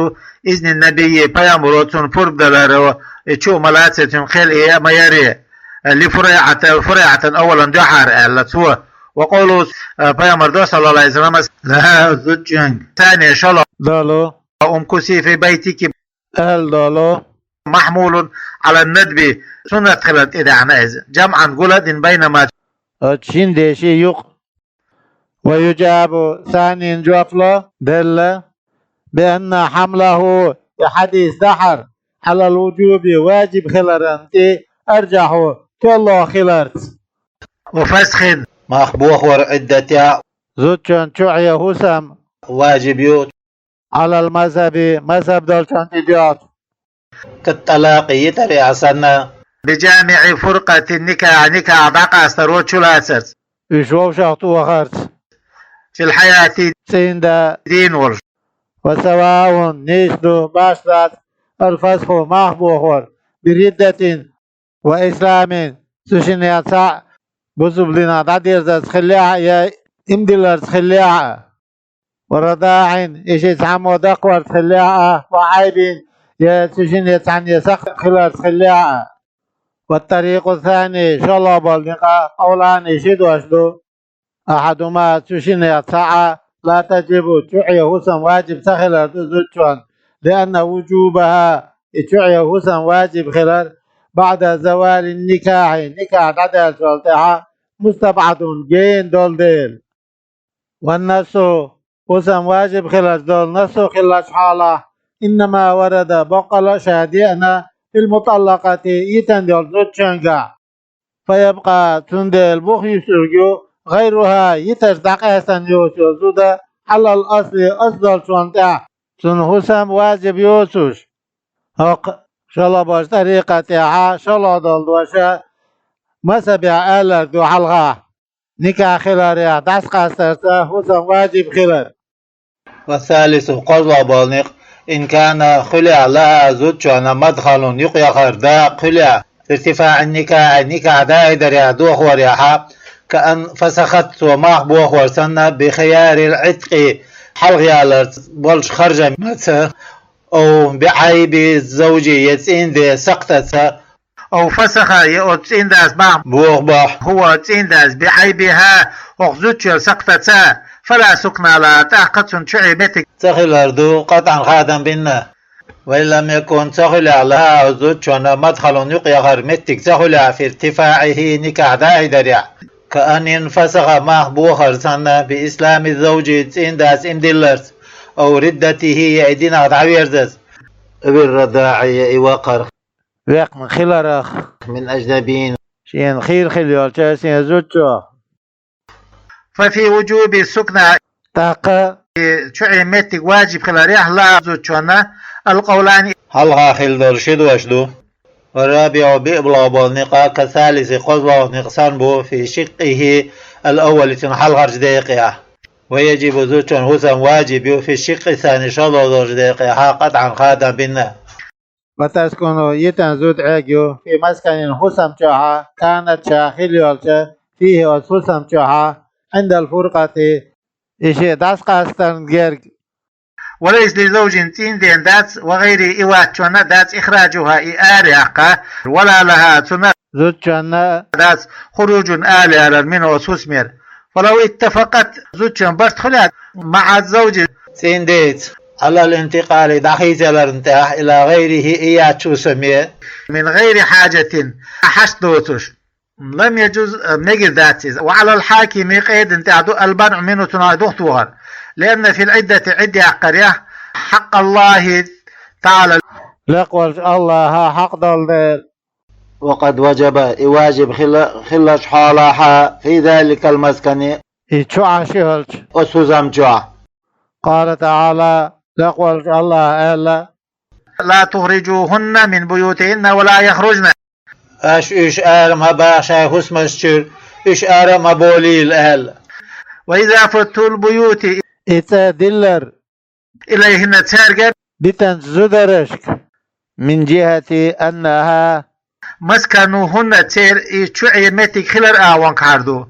إذن النبي, Пайхамаро цунна пурба далар, и чу а ма лацара цуьнан кхел, и а ма яра, لفريعة, ФурайӀатан, أولا, дуьхьара, аьлла цо. وقوله, Пайхамар до, صلى الله عليه وسلم, لها, зудчуьнга, ثانيا, шолгӀа долу, امكثي في بيتك, аьлла долу, محمول على الندب, суннат хилар тӀедаьхьна иза, جمعا, гулдина, بينهما, оцу шина деши юкъа. ويجاب, ثانيا, жоп ло делла, بأن حمله, и хьадис дахьар, على الوجوب, важиб хиларна тӀе, أرجح, тоьлло хиларца. وفسخ, мах бохор, Ӏиддатехь, зудчун чуьхье, хӀусам, важиб ю, على المذهب, мазхӀаб долчунна тӀе доьгӀу, كالطلاق, йитарехь санна, بجامع فرقة النكاح, никахь дӀакъастаро чулацарца, уьш вовшах тӀе вахарца, في الحياة, цӀийнда дийна волуш. وسواء, нийса ду, башха дац, الفسخ, мах бохор, بردة, وإسلام, цу шинех цхьаъ бусалба динах дӀадерзарца хиллехь а, я иман дилларца хиллехь а, ورضاع, и шиъ цхьаммо даккхарца хиллехь а, وعيب, я цу шинех цхьанне сакхт хиларца хиллехь а. والطريق الثاني, шолгӀа болу некъ, قولان, ши дош ду. أحدهما, цу шинех цхьаъ, لا تجب, чуьхье хӀусам важиб ца хилар ду зудчунна, لأن وجوبها, и чуьхье хӀусам важиб хилар, بعد زوال النكاح, никахь дӀадаьллачул тӀаьхьа, مستبعد, гена долу дела. والنص, хӀусам важиб хиларца долу насс хиллачу хьолахь, إنما ورد, боккъала а ша деана, في المطلقة, йитина йолчу зудчуьнгахь. فيبقى, цундела бух юьсург ю, غيرها, йитарца дӀакъаьстина йоцу зуда, على الأصل, асл долчунна тӀехь, цунна хӀусам важиб йоцуш. ХӀокху шолгӀа болчу тӀарикъа тӀехьа шолгӀа долу дош а мазхӀабехь алар ду хьалха, никахь хиларехь дӀасакъастарца хӀусам важиб хилар. والثالث, кхозлагӀа болу некъ, إن كان, хуьлехь, لها, зудчунна, مدخل, юкъаяхар, дакъа хуьлехь, في ارتفاع النكاح, никахь даидарехь, дохорехь, كأن فسخت, цо мах бохор санна, بخيار العتق, хьалхаяларца болчу харжамца, أو بعيب الزوج, я цӀийнде сакхтаца, أو فسخ, я оцу цӀийндас мах боху бохь, هو, цӀийндас, بعيبها, хӀокху зудчуьра сакхтаца, فلا سكنى لها, тӀаккха цунна чуьхье меттиг ца хилар ду, قطعا хадам бина. وإن لم يكن, ца хуьлехь, لها, оцу зудчунна, مدخل, юкъ яхар меттиг ца хуьлехь, في ارتفاعه, никахь дӀаайдарехь, كأن ينفسخ, мах бохар санна, بإسلام الزوج, цӀийнан дас иман дилларца, أو ردته, я и динах дӀаверзаза, أو الرضاع, я и вакхар векхна хиларах, من أجنبي, шена хийра хилла йолчу шен зудчух. ففي وجوب السكنى, тӀаккха чуьхье меттиг важиб хиларехь, لها, зудчунна, القولان, хьалха хилла долу ши дош ду. والرابع, биъ болу никъ, كالثالث, кхозлагӀа никъ санна бу, في شقه الأول, цуьнан хьалхарчу декъехь. ويجب, зудчун хӀусам важиб ю, في الشق الثاني, шолгӀа долчу декъехь, قطعا хадам бина. وتسكن, йитина зуда Ӏегайо, في مسكن, хӀусам чохь, كانت, ша хилла йолчу, فيه, оцу хӀусам чохь, عند الفرقة, и шен дӀасакъастарна герга. وليس لزوج, цӀийнан дена дац, وغيره, и вац, цунна дац, إخراجها, и араяккха, ولا لها, цунна, зудчунна, дац, خروج, араялар, منه, оцу хӀусамера. فلو اتفقت, зудчун барт хуьлехь, مع الزوج, цӀийнан деца, على الانتقال, дӀахийцаяларна тӀехь, إلى غيره, и яц хӀусаме, من غير حاجة, хьашт доцуш, لم يجز, мегар дац иза. وعلى الحاكم, къедина тӀехь ду, المنع منه, цунах духатохар. لأن في العدة, Ӏидда яккхарехь, حق الله تعالى, лекха волчу АллахӀан хьакъ долу дела. وقد وجب, и важиб хила-, хиллачу хьолахь, في ذلك المسكن, и чохь ши хӀалча, оцу хӀусам чохь. قال تعالى, лекха волчу АллахӀа аьлла: لا تخرجوهن من بيوتهن ولا يخرجن. Аша уьш ара ма баха шайн хӀусамаш чуьра, уьш ара а ма болийла аьлла. وإذا فضتم البيوت, и цӀа диллар, إليهن, цаьргара, битанчу зударшка, من جهة أنها مسكنهن, церан и чуьхье меттиг хилар агӀонгахьара ду.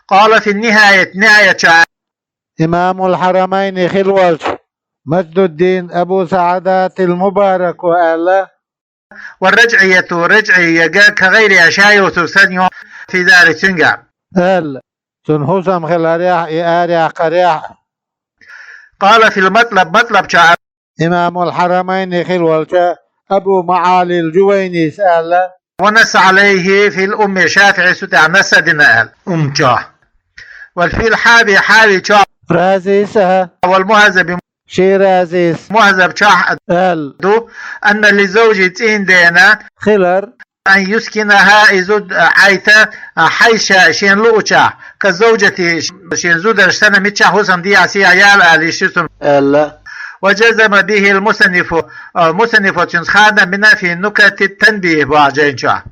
قال في النهاية, нихьаятчохь, إمام الحرمين хилла волчу Маждуддин Абу СаӀадатил Мубарако аьлла: والرجعية, раджӀийга, كغيرها, ша йоцург санна ю, في ذلك, цуьнгахь, аьлла, цуьнан хӀусам хиларехь, и араяккхарехь. قال في المطلب, матлаб чохь, Имамул Хьарамайни хилла волчу Абу МаӀалил Жувайнис аьлла: ونص عليه في الأم, ШафиӀис цу тӀехь насс дина аьлла, Умм чохь. وفي الحاوي, Хьави чохь, Разис а, والمهذب, Ширазис, Мухьаззаб чохь а аьлла ду, أن للزوج, цӀийнан дена, хилар, أن يسكنها, и зуда Ӏайта, حيث شاء, шена луучохь, كزوجته, шен зударша санна, миччахь хӀусам дехьа, сехьа яла аьлла, иштта ю цунна аьлла. وجزم به المصنف, а, мусаннифо цуьнца хадам бина في نكت التنبيه бохучу жайна чохь.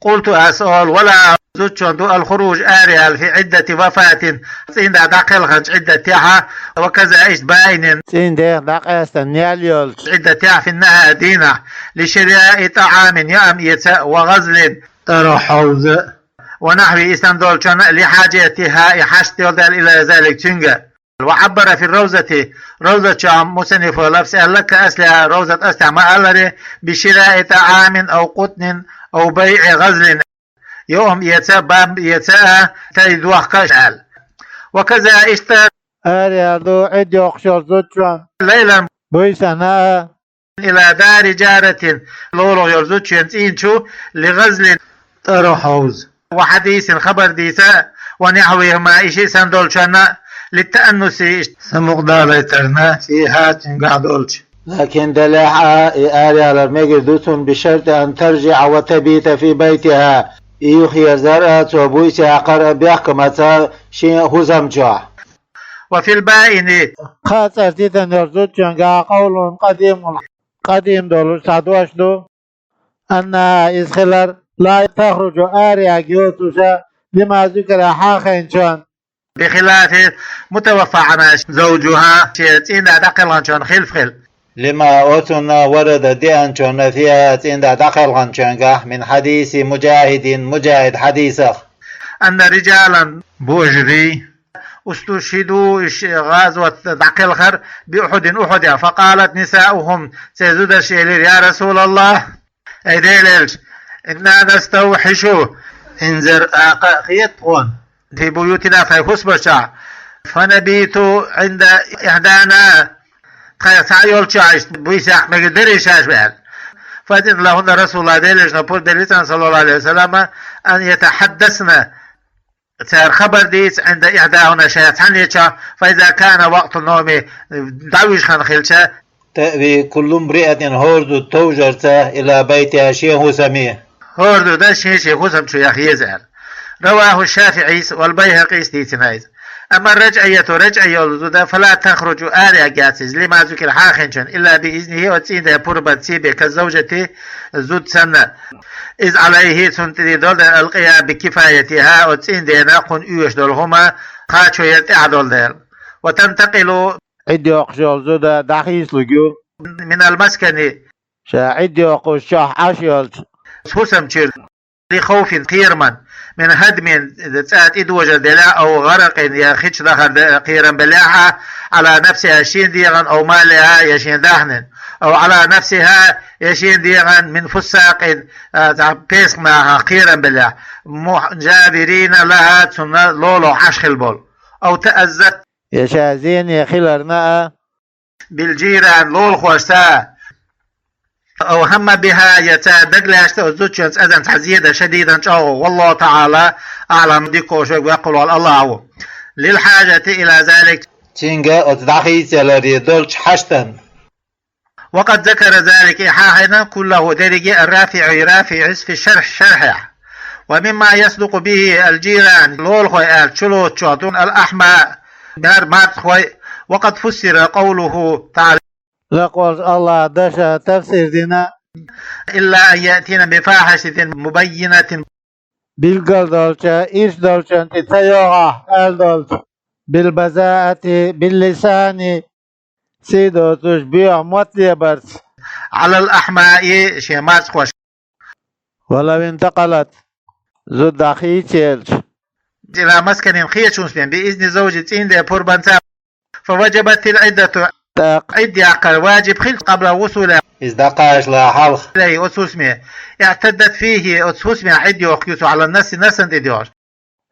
قلت, ас олу: وله, зудчун ду, الخروج, араяла, في عدة وفاة, цӀийнан да дӀакхелханчу Ӏиддатехь, وكذا, иштта, بائن, цӀийнан дех дӀакъаьстина ял йолчу Ӏиддатехь, في النهار, дийнахь, لشراء طعام, яам эца, وغزل, тӀаргӀа хьовза, ونحوه, и санна долчунна, لحاجتها, и хьашт йолу дела, إلى ذلك, цуьнга. وعبر في الروضة, Ровза чохь мусаннифо лафз аьлла, كأصلها, Ровзат аслехь ма-аллара, بشراء طعام أو قطن أو بيع غزل, яам эца, бам эца а, тай дохка а аьлла. وكذا, иштта, араяла ду Ӏидда йоккхуш йолчу зудчун, ليلا, буьйсанна а, إلى دار جارة, лулахь йолу зудчун цӀийнан чу, لغزل, тӀаргӀа хьовза, وحديث, хабар дийца, ونحوهما, и шиъ санна долчунна, للتأنس, самукъадалийтарна, فيها, цуьнгахь долчу. لكن делахь а, и араялар мегар ду цунна, بشرط أن ترجع وتبيت في بيتها, и юхаерзар а, цо буьйса яккхар а бехкамца шен хӀусам чохь. وفي البائن, кхаа цӀарца йитина йолчу зудчуьнгахь, قول قديم, къадим долуш цхьа дош ду, أنها, иза хилар, لا تخرج, араяьрга йоцуша, لما ذكر, хьахийначунна, بخلاف المتوفى عنها زوجها, шен цӀийнан да дӀакхелханчунна хилаф хила. لما, оцунна, ورد, деанчунна, فيها, цӀийнан да дӀакхелханчуьнгахь, من حديث مجاهد, Мужахьид хьадисах. أن رجالا, божарий, استشهدوا, уьш гӀазот дӀакхелхар, بأحد, Ухьудехь, فقالت نساؤهم, церан зударша элира: يا رسول الله, ай Делан элча, إنا نستوحش, инзаре акха а хета тхуна, في بيوتنا, тхайн хӀусамашкахь, فنبيت عند إحدانا, тхоьх цхьаъ йолччохь иштта буьйса яккха мегаш дарий шаьш аьлла. فأذن لهن رسول الله, Делан Элчано пурба делира царна, صلى الله عليه وسلم, أن يتحدثن, цара хабар дийца, عند إحداهن, шайх цхьаннечохь, فإذا كان وقت النوم, дӀавижа хан хилча, تأوي كل امرأة, хӀора зуда товжарца, إلى بيتها, шен хӀусаме. ХӀора зуда шен-шен хӀусам чу яха еза аьлла. رواه الشافعي والبيهقي, дийцина иза. أما الرجعية, раджӀий йолу зуда, فلا تخرج, араяхьа яц иза, لما ذكر, хьахийнчунна, إلا بإذنه, оцу цӀийнан пурбанца, كالزوجة, зуда санна. إذ عليه, цунна тӀера долу дела, القيام بكفايتها, оцу цӀийнан кхунна оьшуш долу хӀума кхачо яр тӀехь долу дела. وتنتقل, Ӏидда йоккхуш йолу зуда дӀахийсалур ю, من المسكن, ша Ӏидда йоккхуш чохь Ӏаш йолчу хӀусам чуьра, لخوف, кхерамна, من هدم, цӀа тӀедожар делахь, أو غرق, я хи чу дахар де-, кхерам белахь, على نفسها, шен дегӀан, أو مالها, я шен даьхнин, أو على نفسها, я шен дегӀан, من فساق, а, цхьа песах нахах кхерам белахь, مجاورين لها, цунна лолахь Ӏаш хилла болу, أو تأذت, я ша зене хиларна а, بالجيران, лолахошца, أو هم بها, я цара дагалаьцна оцу зудчуьнца, أذى, цхьа зе дан, شديدا, чӀогӀа, والله تعالى أعلم, дика хууш верг воккха волу АллахӀ ву. للحاجة إلى ذلك, цуьнга оцу дӀахийцаяларе долчу хьаштана. وقد ذكر ذلك, и хьахийна, كله, дерриге а, الرافعي, РафиӀис, في الشرح, шархехь. ومما يصدق به الجيران, лолахой аьлла чулоцучохь ду الأحماء, хӀара марзхой, وقد فسر قوله تعالى, лакхолчу АллахӀан дашах тафсир дина, إلا أن يأتين بفاحشة مبينة, билггал долчу, ирча долчунна тӀе ца йогӀахь аьлла долчу, بالبذاءة باللسان, сий доцуш боьха мотт лебарца, على الأحماء, шен марзхошка. ولو انتقلت, зуда дӀахийцаелча, إلى مسكن, кхечу хӀусаме, بإذن زوج, цӀийнан пурбанца, فوجبت العدة, тӀаккха Ӏидда яккхар ваджиб хилча, قبل وصولها, иза дӀакхачале хьалха, إليه, оцу хӀусаме, اعتدت فيه, оцу хӀусамехь Ӏидда йоккхур ю цо, على النص, нассана тӀе доьгӀуш.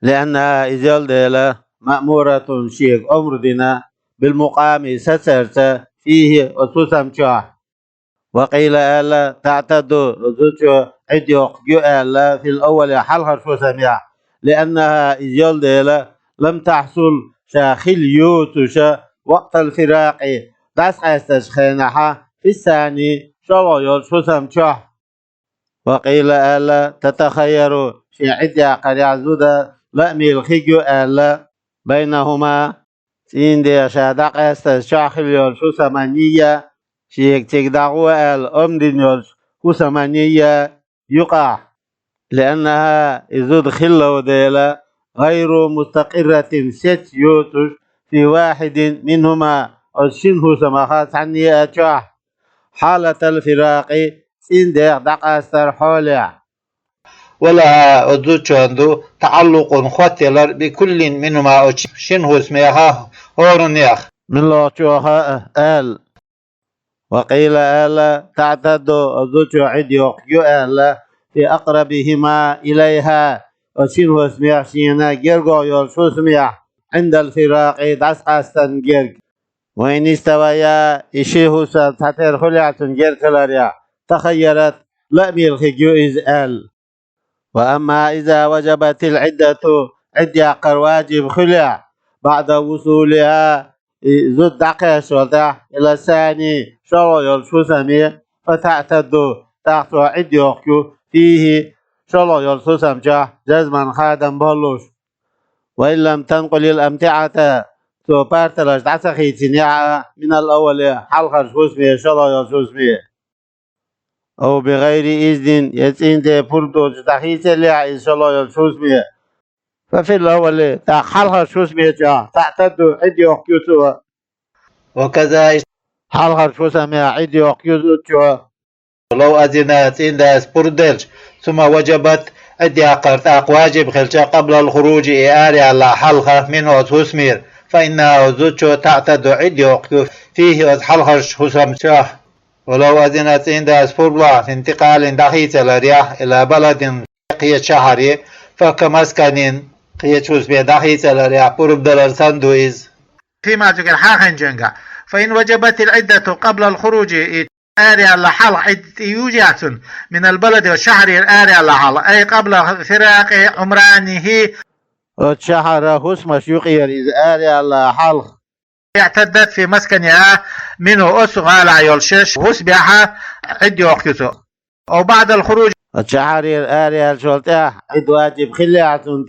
لأنها, иза йолу дела, مأمورة, шега омра дина, بالمقام, сацарца, فيه, оцу хӀусам чохь. وقيل, аьлла, تعتد, оцу зудчо Ӏидда йоккхург ю аьлла, في الأول, хьалхарчу хӀусамехь, لأنها, иза йолу дела, لم تحصل, ша хилла йоцуш, وقت الفراق, дӀасакъаьстачу хенахь, في الثاني, шолгӀа йолчу хӀусам чохь. وقيل, аьлла, تتخير, шен Ӏидда яккхарехь зуда лаамехь хир ю аьлла, بينهما, цӀийнан ша дӀакъаьстачу чохь хилла йолчу хӀусаманний а, шега цига дӀагӀо аьлла омра дина йолчу хӀусаманний а юкъахь. لأنها, и зуда хилла дела, غير مستقرة, сецца йоцуш, في واحد منهما, оцу шина хӀусамах цхьанне а чохь, حالة الفراق, цӀийнан дӀакъастаран хьолехь. ولها, оцу зудчунна ду, تعلق, хоттаялар, بكل منهما, оцу шина хӀусамех хӀораннех, муьлххачух а аьлла. وقيل, аьлла, تعتد, оцу зудчо Ӏидда йоккхург ю аьлла, في أقربهما إليها, оцу шина хӀусамех шена гергахь йолчу хӀусамехь, عند الفراق, дӀасакъастанна герга. وإن استويا, и ши хӀусам цхьатерра хуьлехь цунна герга хиларехь, تخيرت, лаамехь хир ю иза аьлла. وأما إذا وجبت العدة, Ӏидда яккхар ваджиб хуьлехь, بعد وصولها, и зуда дӀакхаьчначул тӀаьхьа, إلى الثاني, шолгӀа йолчу хӀусаме, فتعتد, тӀаккха цо Ӏидда йоккхур ю, فيه, шолгӀа йолчу хӀусам чохь, جزما, хадам боллуш. وإن لم تنقل الأمتعة, цо парталаш дӀа ца хийцинехь а, من الأول, хьалхарчу хӀусаме, шолгӀа йолчу хӀусаме. أو بغير إذن, я цӀийнан пурба доцуш дӀахийцаеллехь а иза шолгӀа йолчу хӀусаме, ففي الأول, тӀаккха хьалхарчу хӀусаме чохь, تعتد, Ӏидда йоккхур ю цо. وكذا, хьалхарчу хӀусамехь Ӏидда йоккхур ю зудчо. لو أذن, цӀийнан дас пурба делча, ثم وجبت, Ӏидда яккхар тӀаккха ваджиб хилча, قبل الخروج, и араяла хьалха, منه, оцу хӀусамера, فإنها, оцу зудчо, تعتد, Ӏидда йоккхур ю, فيه, оцу хьалхарчу хӀусам чохь. ولو أذن, цӀийнан дас пурба лахь, في انتقال, дӀахийцаларехь, إلى بلد, кхечу шахьаре, فكمسكن, Кхечу хӀусаме дӀахийцаларехь пурба далар санна ду иза. فيما ذكر хьахинчуьнга. فإن وجبت العدة قبل الخروج, и араялла хьалха Ӏидда южехь цунна, من البلد, оцу шахьарера араялла хьалха, أي قبل فراق عمرانه, оцу шахьара хӀусамаш юкъера иза араялла хьалха. اعتدت في مسكنها منه, оцу гӀалахь йолуш шаьш хӀусамехь Ӏидда йоккхуш ю цо. أو بعد الخروج, оцу шахьарера араяьллачул тӀаьхьа Ӏидда ваджиб хиллехь цунна.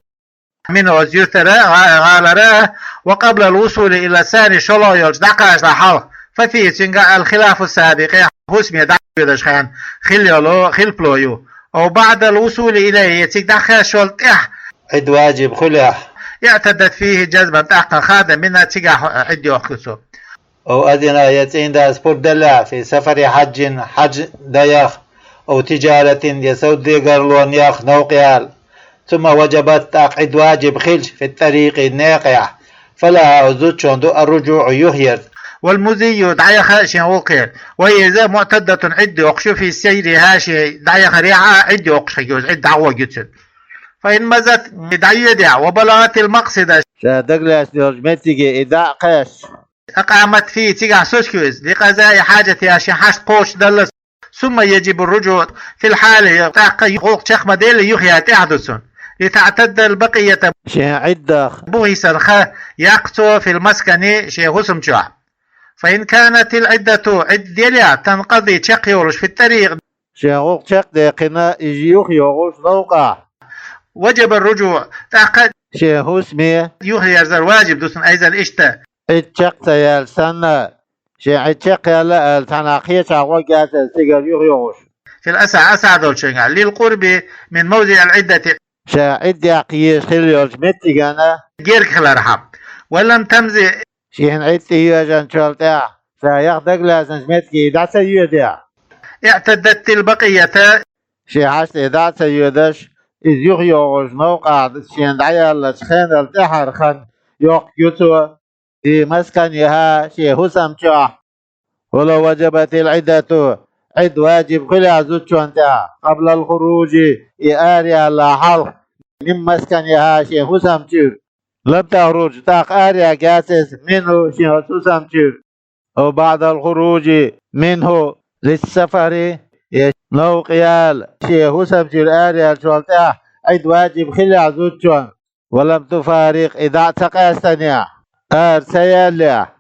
منه, оцу юьртара, гӀа-, гӀалара, وقبل الوصول إلى الثاني, шолгӀа йолчу дӀакхачале хьалха, ففيه, цуьнга الخلاف السابق, хӀусаме дӀайоьдуш хенахь хилла йолу хилпало ю. أو بعد الوصول إليه, я цига дӀакхаьчначул тӀаьхьа Ӏидда ваджиб хуьлехь. اعتدت فيه جزما, тӀаккха хадам бина цигахь Ӏидда йоккхуш ю цо. أو أذن, я цӀийнда пурба деллехь, في سفر حج, хьаьж дан яха, أو تجارة, я совдегарлонна яха новкъа яла. ثم وجبت, тӀаккха Ӏидда ваджиб хилча, في الطريق, некъехь, فلها, оцу зудчунна ду, الرجوع, юхаерзар. والمضي, дӀаяха шен гӀуллакхера. وهي, иза, معتدة, Ӏидда йоккхуш ю, في سيرها, шен дӀаяхарехь а Ӏидда йоккхуш хир ю иза, Ӏидда дӀагӀо гуьцуьнан. فإن مضت, и дӀайоьдехь, وبلغت المقصد, ша дагалаьцна йолчу меттиге и дӀа а кхаьчча, أقامت فيه, цигахь сосуьйту иза, لقضاء حاجتها, шен хьашт кхочушдаллалц. ثم يجب الرجوع في الحال, тӀаккха гӀуллакх чекх ма-делла юхаяр тӀехь ду цунна. لتعتد البقية, шен Ӏидда бухахь санна хан яккха цо, في المسكن, шен хӀусам чохь. فإن كانت العدة, Ӏидда делехь, تنقضي, чекхйолуш, في الطريق, шен гӀуллакх чекхдеккхина, иза юхайогӀуш новкъахь, وجب الرجوع, тӀаккха шен хӀусаме юхаерзар ваджиб ду цунна, أيضا, иштта. Ӏидда чекх ца яьлча санна, шен Ӏидда чекхъяьлла аьлла, цхьанхьа кхечахьа гӀо гӀерташ цигара юхайогӀуш. في الأصح, асахь долчуьнгахь, للقرب من موضع العدة, ша Ӏидда яккха езаш хилла йолчу меттигана герга хилархьама. ولم تمض, шена Ӏидда тӀейоьжначул тӀаьхьа, ша яха дагалаьцначу меттиге и дӀа ца йоьдехь, اعتدت البقية, шен хьашт и дӀа а ца йоьдуш, иза юхайогӀучу новкъахь шена дӀаяьллачу хенал тӀаьхьара хан йоккхуш ю цо, في مسكنها, шен хӀусам чохь. ولو وجبت العدة, Ӏидда ваджиб хуьлехь зудчунна тӀехь, قبل الخروج, и араяьлла хьалха, من مسكنها, шен хӀусам чуьра, لم تخرج, тӀаккха араяьлла яц иза, منه, шен оцу хӀусам чуьра. أو بعد الخروج منه للسفر, я новкъа яла, шен хӀусам чуьра араяьллачул тӀаьхьа Ӏидда ваджиб хилехь зудчунна, ولم تفارق, и дӀа а ца къаьстанехь, ара ца яьллехь,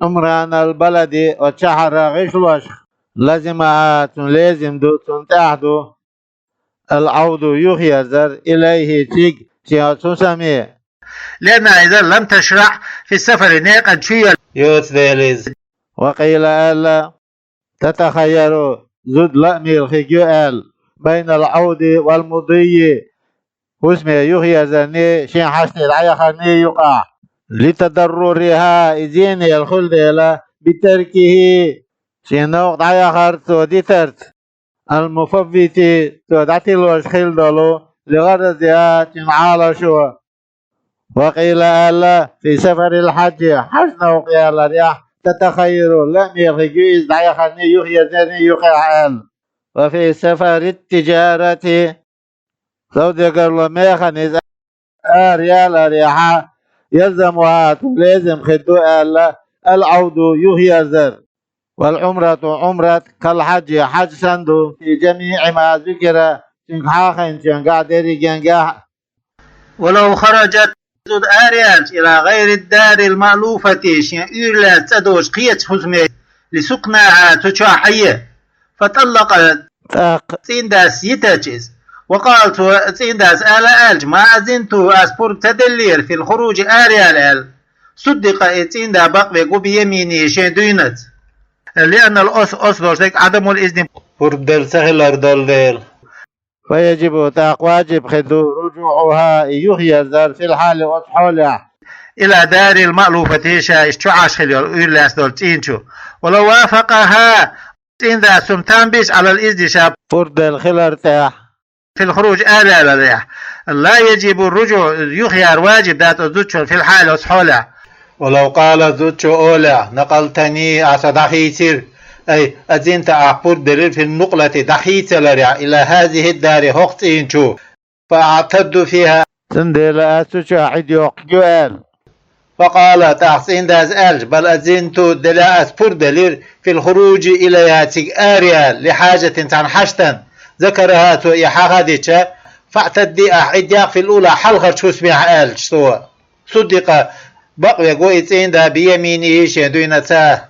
عمران البلد, оцу шахьара гӀишлошка, لزمها, цунна лезим ду, цунна тӀехь ду, العود, юхаерзар, إليه, цига, шен оцу хӀусаме. لأنها, иза, لم تشرع في السفر, некъан чу яла йоцу дела иза. وقيل, аьлла, تتخير, зуда лаамехь хир ю аьлла, بين العود والمضي, хӀусаме юхаерзарний, шен хьашт тӀе дӀаяхарний юкъахь, لتضررها, и зенаш хуьлу дела, بتركه, шен новкъа дӀаяхар цо дитарца, المفوت, цо дӀатиллош хилла долу, لغرضها, цуьнан Ӏалашо. وقيل, аьлла, في سفر الحج, хьаьж новкъа яларехь, تتخير, лаамехь хир ю иза дӀаяхарний, юхаерзарний юкъахь аьлла. وفي سفر التجارة, совдегарло механа иза ара яларехьа, يلزمها, цунна лезим хир ду аьлла, العود, юхаерзар. والعمرة, Ӏумрат, كالحج, хьаьж санна ду, في جميع ما ذكر, цуьнга хьахийначуьнгахь дерригенгахь. ولو خرجت, зуда араяьлча, إلى غير الدار المألوفة, шен уьйр лаьцна цӀа доцучу кхечу хӀусаме, لسكناها, цу чохь Ӏе, فطلق, тӀаккха цӀийндас йитача иза. وقال, цо цӀийндас ала аьлча, ما أذنت, ас пурба ца деллера, في الخروج, араяла аьлла. صدق, и цӀийнда бакъве, بيمينه, шен дуьйнаца. لأن الأصل, оцу долуш дерг, عدم الإذن, пурба делла ца хилар долу дела. فيجب, тӀаккха ваджиб хир ду, رجوعها, и юхаерзар, في الحال, оцу хьолехь, إلى دار المألوفة, ша иштта чу Ӏаш хилла йолу уьйр лаьцна долчу цӀийнан чу. ولو وافقها, цӀийндас цунна там беш, على الإذن, ша пурба делла хилар тӀехь, في الخروج, араяла тӀехь, لا يجب الرجوع, юхаяр ваджиб дац оцу зудчунна, في الحال, оцу хьолехь. ولو قال, зудчо олехь, نقلتني, ахь со дӀахийцира, أي أذنت, ахь пурба делира, في النقلة, дӀахийцаларехь, إلى هذه الدار, хӀокху цӀийнан чу, فأعتد فيها, Цундела аз цу чохь Ӏид йоккхуш ю аьлла. فقال, тӀаккха цӀийндас аьлча: بل أذنت, делахь ас пурба делира, في الخروج إليها, цига араяла, لحاجة, цхьана хьаштана, ذكرها, цо и хьаха дича, فاعتدي, ахь Ӏид яккха, في الأولى, хьалхарчу хӀусамехь, аьлча цо. صدق, бакъвеш ву и цӀийнда, بيمينه, шен дуьйнаца.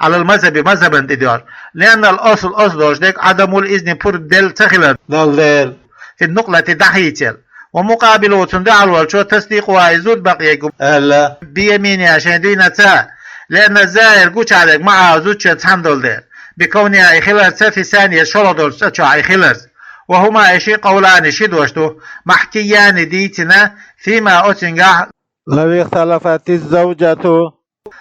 على المذهب, мазхабан тӀе доьгӀна. لأن الأصل, оцу долуш дерг, عدم الإذن, пурба делла ца хилар долу дела. في النقلة, дӀахийцар. ومقابله, цунна дуьхьал волчо, تصديقها, и зуда бакъвеш ву аьлла, بيمينها, шен дуьйнаца. لأن الزائر, гучахь дерг, معها, зудчун цхьаьна долу дела. بكونها, и хиларца, في الثانية, шолгӀа долчу цӀа чохь и хиларца. وهما, и шиъ, قولان, ши дош ду, محكيان, дийцина, فيما, оцуьнгахь, لو اختلفت الزوجة,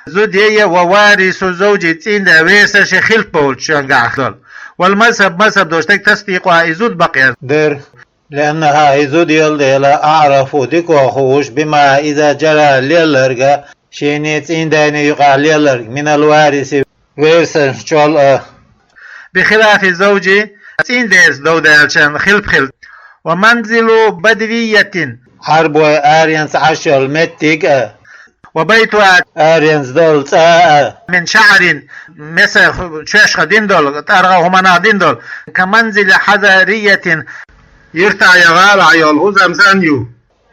зуда яй, ووارث الزوج, цӀийнда версаш, хилпа болчуьнгахь долу. والمذهب, мазхаб долуш дерг, تصديقها, и зуда бакъвеш дерг. لأنها, и зуда йолу дела, أعرف, дика хууш, بما, إذا جرى, лелларг, шена, цӀийндана юкъахь лелларг, من الوارث, версаш чохь а. بخلاف الزوج, цӀийндерца дов даьлча, хилпа хила. ومنزل بدوية, Ӏарбойн аренца Ӏаш йолу меттиг а. وبيتها, аренца долу цӀа а. من شعر, месах чоьшах дина долу, тӀаргӀан хӀуманах дина долу. كمنزل حضرية, юьртахь я гӀалахь йолу хӀусам санна ю.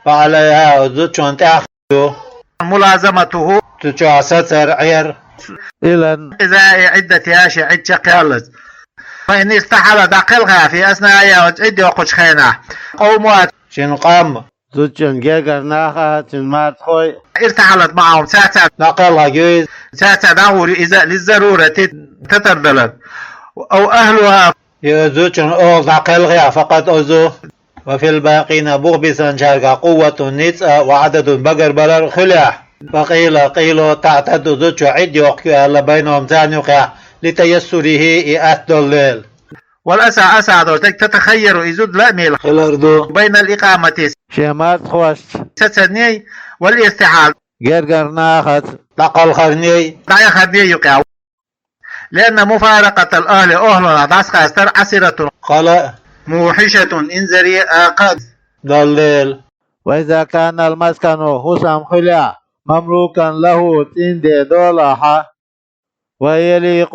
فعليها, оцу зудчунна тӀехь ю. ملازمته, цу чохь сацар, Ӏер. إلى انقضاء عدتها, шен Ӏидда чекхъяллалц. فإن ارتحل, дӀакхелхахь, في أثنائها, оцу Ӏидда йоккхучу хенахь, قومها, шен къам, зудчун гергара нах а, цуьнан марзхой, ارتحلت معهم, цаьрца дӀакхелхарг ю иза, цаьрца дӀагӀур ю иза, للضرورة, татар далар. أو أهلها, я зудчун охьа дӀакхелхахь, فقط, оцу. وفي الباقين, бух бисинчаьргахь, قوة, ницкъ а, وعدد, багарбалар хуьлахь. فقيل, къийла, تعتد, зудчо Ӏидда йоккхуш ю аьлла, بينهم, царна юкъахь, لتيسره, и атта долу дела. والأصح, асахь долуш дерг, تتخير, и зуда лаамехь хилар ду, بين الإقامة, шен марзхошца сацарней, والارتحال, гергара нахаца дӀакхалхарней, дӀаяхарней юкъахь. لأن مفارقة الأهل, охьалонах дӀасакъастар, عسيرة, хала а, موحشة, инзаре а, кхаа а долу дела. وإذا كان المسكن, хӀусам хуьлахь, مملوكا له, цӀийнда долахь, ويليق,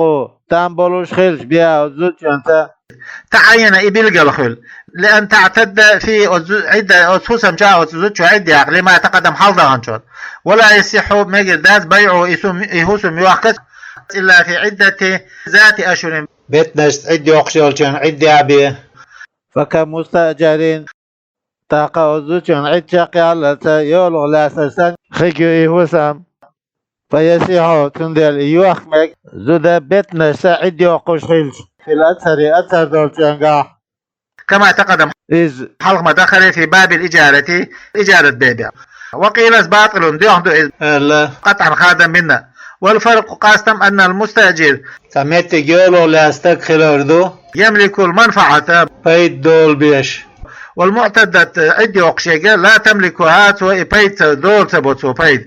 там болуш хилча, بها, оцу зудчуьнца, تعين, и билгал хуьлу, لأن تعتد فيه, оцу зу-, Ӏидда, оцу хӀусам чохь оцу зудчо Ӏидда яккха, لما تقدم, хьалха даханчунна. ولا يصح, мегар дац, بيعه, и сум-, и хӀусам йохкар, إلا في عدة ذات أشهر, беттанашца Ӏидда йоккхуш йолчун Ӏидда бен. فكمستأجر, тӀаккха оцу зудчун Ӏидда чекхъяллалц йолах лаьцнарг санна хир ю и хӀусам. فيصح, цундела и йохка мега, зуда беттанашца Ӏидда йоккхуш хилча, في الأكثر, аксар долчуьнгахь. كما تقدم, иза хьалха ма-дарра, في باب الإجارة, ижарат бебехь. وقيل, باطل, доьхна ду иза, аьлла, قطعا, хадам бина. والفرق, къастам, أن المستأجر, цхьа меттиг йолах лаьцна стаг хилар ду, يملك المنفعة, пайда долу беш. والمعتدة, Ӏидда йоккхуш ерг, لا تملكها, цо и пайда ца, дола ца бо цо пайда.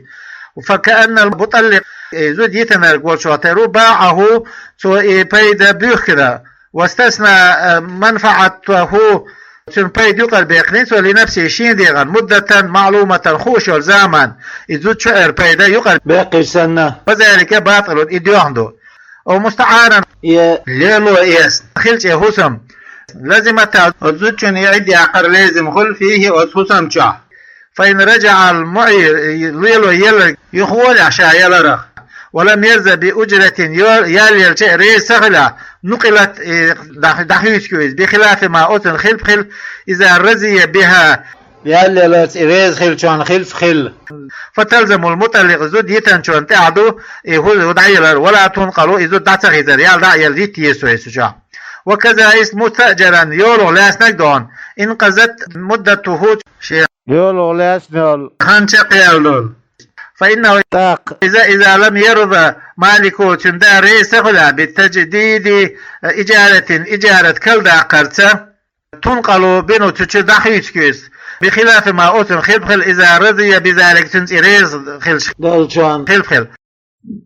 فكأن المطلق, и зуда йитинарг волчух тера ву, باعه, цо и пайда буьхкира. واستثنى منفعته, цуьнан пайда юкъара баьккхина цо, لنفسه, шен дегӀан, مدة معلومة, хууш йолу заман, и зуда чуэр пайда юкъара баьккхича санна. وذلك باطل, и доьхна ду. أو مستعارا, я лело эцна хилча и хӀусам, لزمته, оцу зудчунна и Ӏидда яккхар лезим хуьлу, فيه, оцу хӀусам чохь. فإن رجع المعير, лело елларг юхаволахь ша яларах, ولم يرض بأجرة, йо-, ял елча а реза ца хилахь, نقلت, и дӀа-, дӀахуьйцуш ю иза, بخلاف ما, оцунна хилпа хила, إذا رضي بها, ял яларца и реза хилчунна хилпа хила. فتلزم المطلق, зуда йитинчунна тӀехь ду и хӀу-, дӀаялар, ولا تنقل, и зуда дӀа ца хийцар, ял дӀа а елла, йитта еза цо иза чохь. وكذا, иштта, مستأجرا, йолах лаьцнарг а дохна, انقضت مدته, шен йолах лаьцна йолу хан чекхъяьлла долу. فإنه, тӀаккха, иза, إذا لم يرض مالكه, цуьнан да реза ца хуьлахь, بتجديد إجارة, ижарат карладаккхарца, تنقل منه, цу чуьра дӀахуьйцуш ю иза, بخلاف ما, оцунна хилпа хила, إذا رضي بذلك, цуьнца и реза хилча долчунна хилпа хила.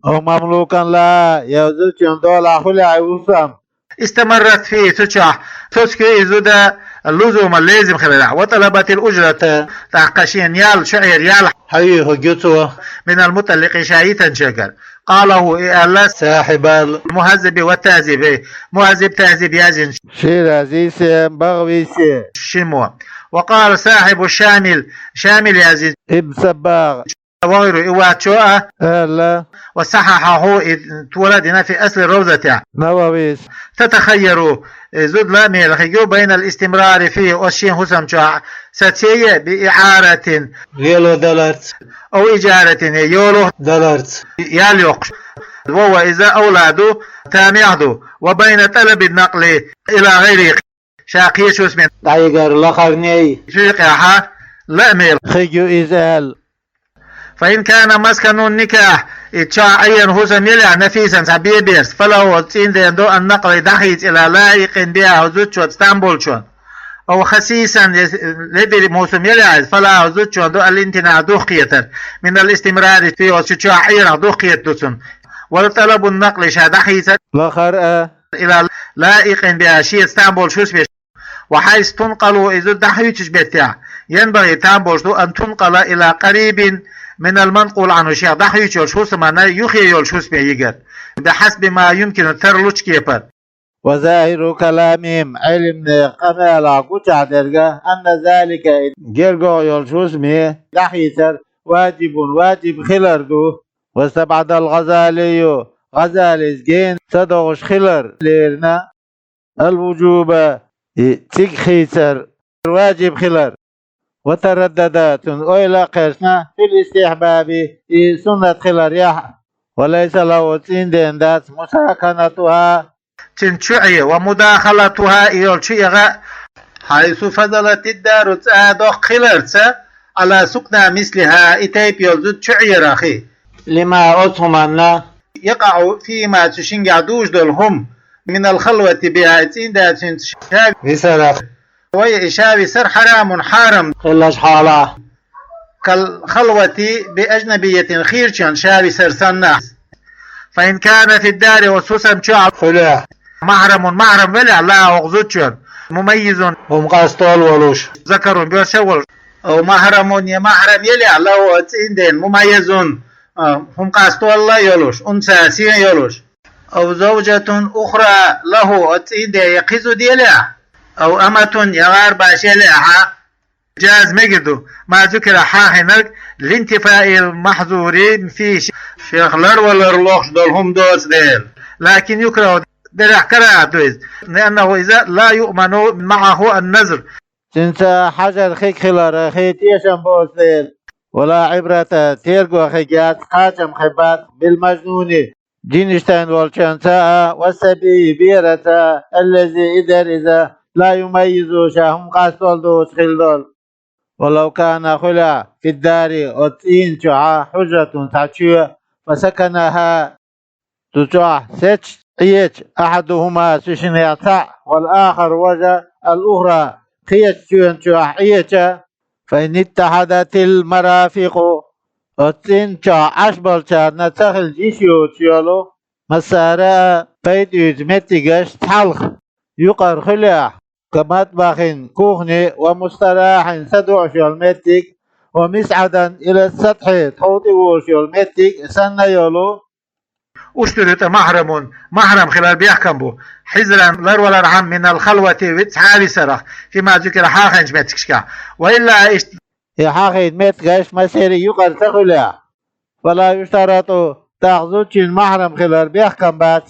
أو مملوكا لها, я зудчун долахь хуьлахь и хӀусам. استمرت فيه, цу чохь соцуш ю и зуда, اللزوم, лезим хиларах, وطلبت الأجرة, тӀаккха шен ял, шуӀер ял, хьайоьхуьйту цо, من المطلق, ша йитинчуьнгара. قال هو, и аьлла, صاحب المهذب والتهذيب, мухӀаззиб, тахӀзиб яздинчу, Ширазис, БагӀавис, шиммо. وقال صاحب الشامل, Шамил яздинчу, ابن الصباغ, وغيره, и вац чо а, аьлла, وصححه, и тора а дина, في أصل الروضة, Нававис. تتخير, и зуда ла а мела хир ю, بين الاستمرار فيه, оцу шен хӀусам чохь сацийе, بإعارة, лело даларца, أو إجارة, е йоло даларца, ял йоккхуш. وهو, иза, أولى, ду, тамехь ду, وبين طلب النقل إلى غيره, ша кхечу хӀусаме дӀайигар лахарнеи, цуьнан юкъехь ла а мела хир ю иза аьлла. فإن كان مسكن النكاح, и чохь Ӏийна хӀусам елахь, نفيسا, цхьа бен берс, فله, оцу цӀийнан дена ду, النقل, дӀахийца, إلى لائق بها, оцу зудчуьнца там болчунна. أو خصيصا, я ледара хӀусам елахь, فله, оцу зудчунна ду, الامتناع, духкхетар, من الاستمرار فيه, оцу чохь Ӏенах духкхета ду цунна. وطلب النقل, ша дӀахийцар, лахар а, إلى لائق بها, шеца там болчу хӀусаме. وحيث تنقل, и зуда дӀахьуьйцучу меттехь, ينبغي, там болуш ду, أن تنقل إلى قريب من المنقول عنه, шех дӀахьуьйцуш йолчу хӀусамна юххе йолчу хӀусаме йигар, بحسب ما يمكن, тарлучу кепара. وظاهر كلامهم, Ӏеламнехан къамелах гучахь дерг, أن ذلك, и гергахь йолчу хӀусаме дӀахийцар, واجب, ваджиб хилар ду. واستبعد الغزالي, ГӀазалис гена ца догӀуш хилар лерина, الوجوب, и цига хийцар, ваджиб хилар. وتردد, цуьнан ойла а кхаьчна, في الاستحباب, и суннат хиларехь, وليس له, цӀийнан дена дац, مساكنتها, цуьнан чу Ӏе, ومداخلتها, и йолчу эгӀа, حيث فضلت الدار, цӀа доккха хиларца, على سكنى مثلها, и тайпа йолу зуда чу Ӏерах, لما, оцу хӀуманна, يقع فيهما, цу шингахь дуьйш долу хӀума, من الخلوة بها, цӀийнан да цуьнца ша висарах, وهي, и ша висар, حرام, хьарам хиллачу хьолахь, كالخلوة بأجنبية, хийрачунна ша висар санна. فإن كان في الدار, оцу хӀусам чохь, хуьлахь, محرم, маьхьрам велахь, لها, оцу зудчунна, مميز, хӀума къастор волуш, ذكر, боьрша волуш, أو محرم, я маьхьрам елахь, له, оцу цӀийнан дена, مميز, а, хӀума къастор а йолуш, أنثى, сий йолуш, أو زوجة أخرى له, оцу цӀийнан дена я кхин зуда елахь, أو أمة, я гӀарабаш елахь, جاز, мегар ду, ما ذكر, хьахийнарг, لانتفاء المحظور فيه, шех ларвалар лохуш долу хӀума доцу дела. لكن يكره, дерригаш карахӀат ду иза, لأنه, иза, لا يؤمن معه النظر, цуьнца хьажар хиг хиларх тешам боцу дела. ولا عبرة, терго хиг яц, кхачам хир бац, بالمجنون, жин иштта волчуьнца а, والصبي, бераца, الذي, и дерг иза, لا يميز, ша хӀума къастор доцуш хилла долу. ولو كان, хуьлахь, في الدار, оцу цӀийнан чохь, حجرة, цхьа чоь, فسكنها, цу чохь сецча, Ӏеча, أحدهما, цу шиннех цхьаъ, والآخر, важа, الأخرى, кхечу чоьнан чохь Ӏеча, فإن اتحدت المرافق, оцу цӀийнан чохь Ӏаш болчарна ца хилча йиш йоцуш йолу массара а пайда оьцу меттигаш цхьалха, юкъара хуьлахь, كمطبخ, кухня, ومستراح, са дуьхьуш йолу меттиг, ومصعد إلى السطح, тхов тӀе волуш йолу меттиг санна йолу. اشترط محرم, маьхьрам хилар бехкам бу, حذرا, ларвалархьама, من الخلوة, вицхьа висарах, فيما ذكر, хьахийнчу меттигашкахь. وإلا, иштта, и хьахийна меттигаш массеран а юкъара ца хуьлахь, فلا يشترط, тӀаккха зудчун маьхьрам хилар бехкам бац.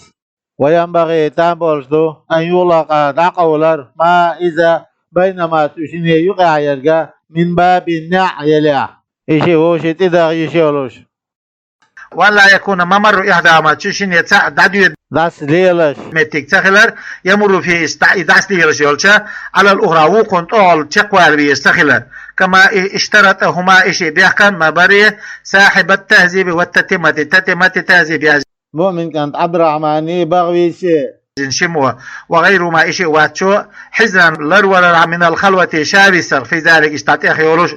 وينبغي, там болуш ду, أن يغلق, дӀакъовлар, ما, иза, بينهما, цу шинна юкъахь ерг, من باب, неӀ елахь, и шиъ вовшийн тӀедагӀа йиш йолуш. وألا يكون ممر إحداهما, цу шинна цхьаъ дӀадоьду, дӀасалелаш, меттиг ца хилар, يمر فيه, и дӀа-, и дӀасалелаш йолча, على الأخرى, вукхунна тӀехула чекхвала везаш ца хилар. كما اشترطهما, и шиъ бехкам бара, صاحب التهذيب والتتمة, تتمة, تهذيب яз. Муъмин кӀант Ӏабдурахьмани БагӀавис, шиммо, وغيرهما, и шиъ вац чо, حذرا, ларвалархьама, من الخلوة, ша висарх, في ذلك, иштта тӀехйолуш.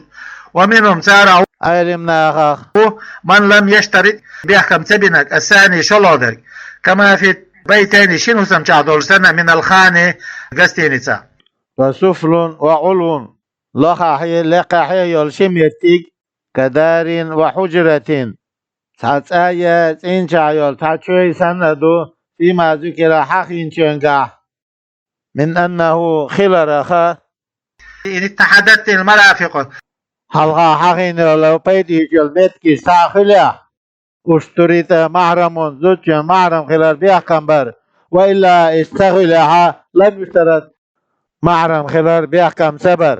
ومنهم, царах, Ӏеламнахах, من لم يشترط, бехкам ца бинарг, الثاني, шолгӀа дерг, كما في البيتين, шина хӀусам чохь долуш санна, من الخانة, гостиница. وسفل وعلو. Лохахьи, лекхахьи йола ши меттиг, كدار وحجرة. Цхьа цӀа я цӀийначахьа йола цхьа чоь санна ду, فيما ذكر хьахинченгахь. من أنه хиларах. إن اتحدت المرافق. Хьалха хьахина йола пайда йолча меттигаш цхьаь хилахь, اشترط محرم, зудчун маьхьрам хилар бехкам бар, وإلا, иштта ца хилахь, لم يشترط, маьхьрам хилар бехкам ца бар.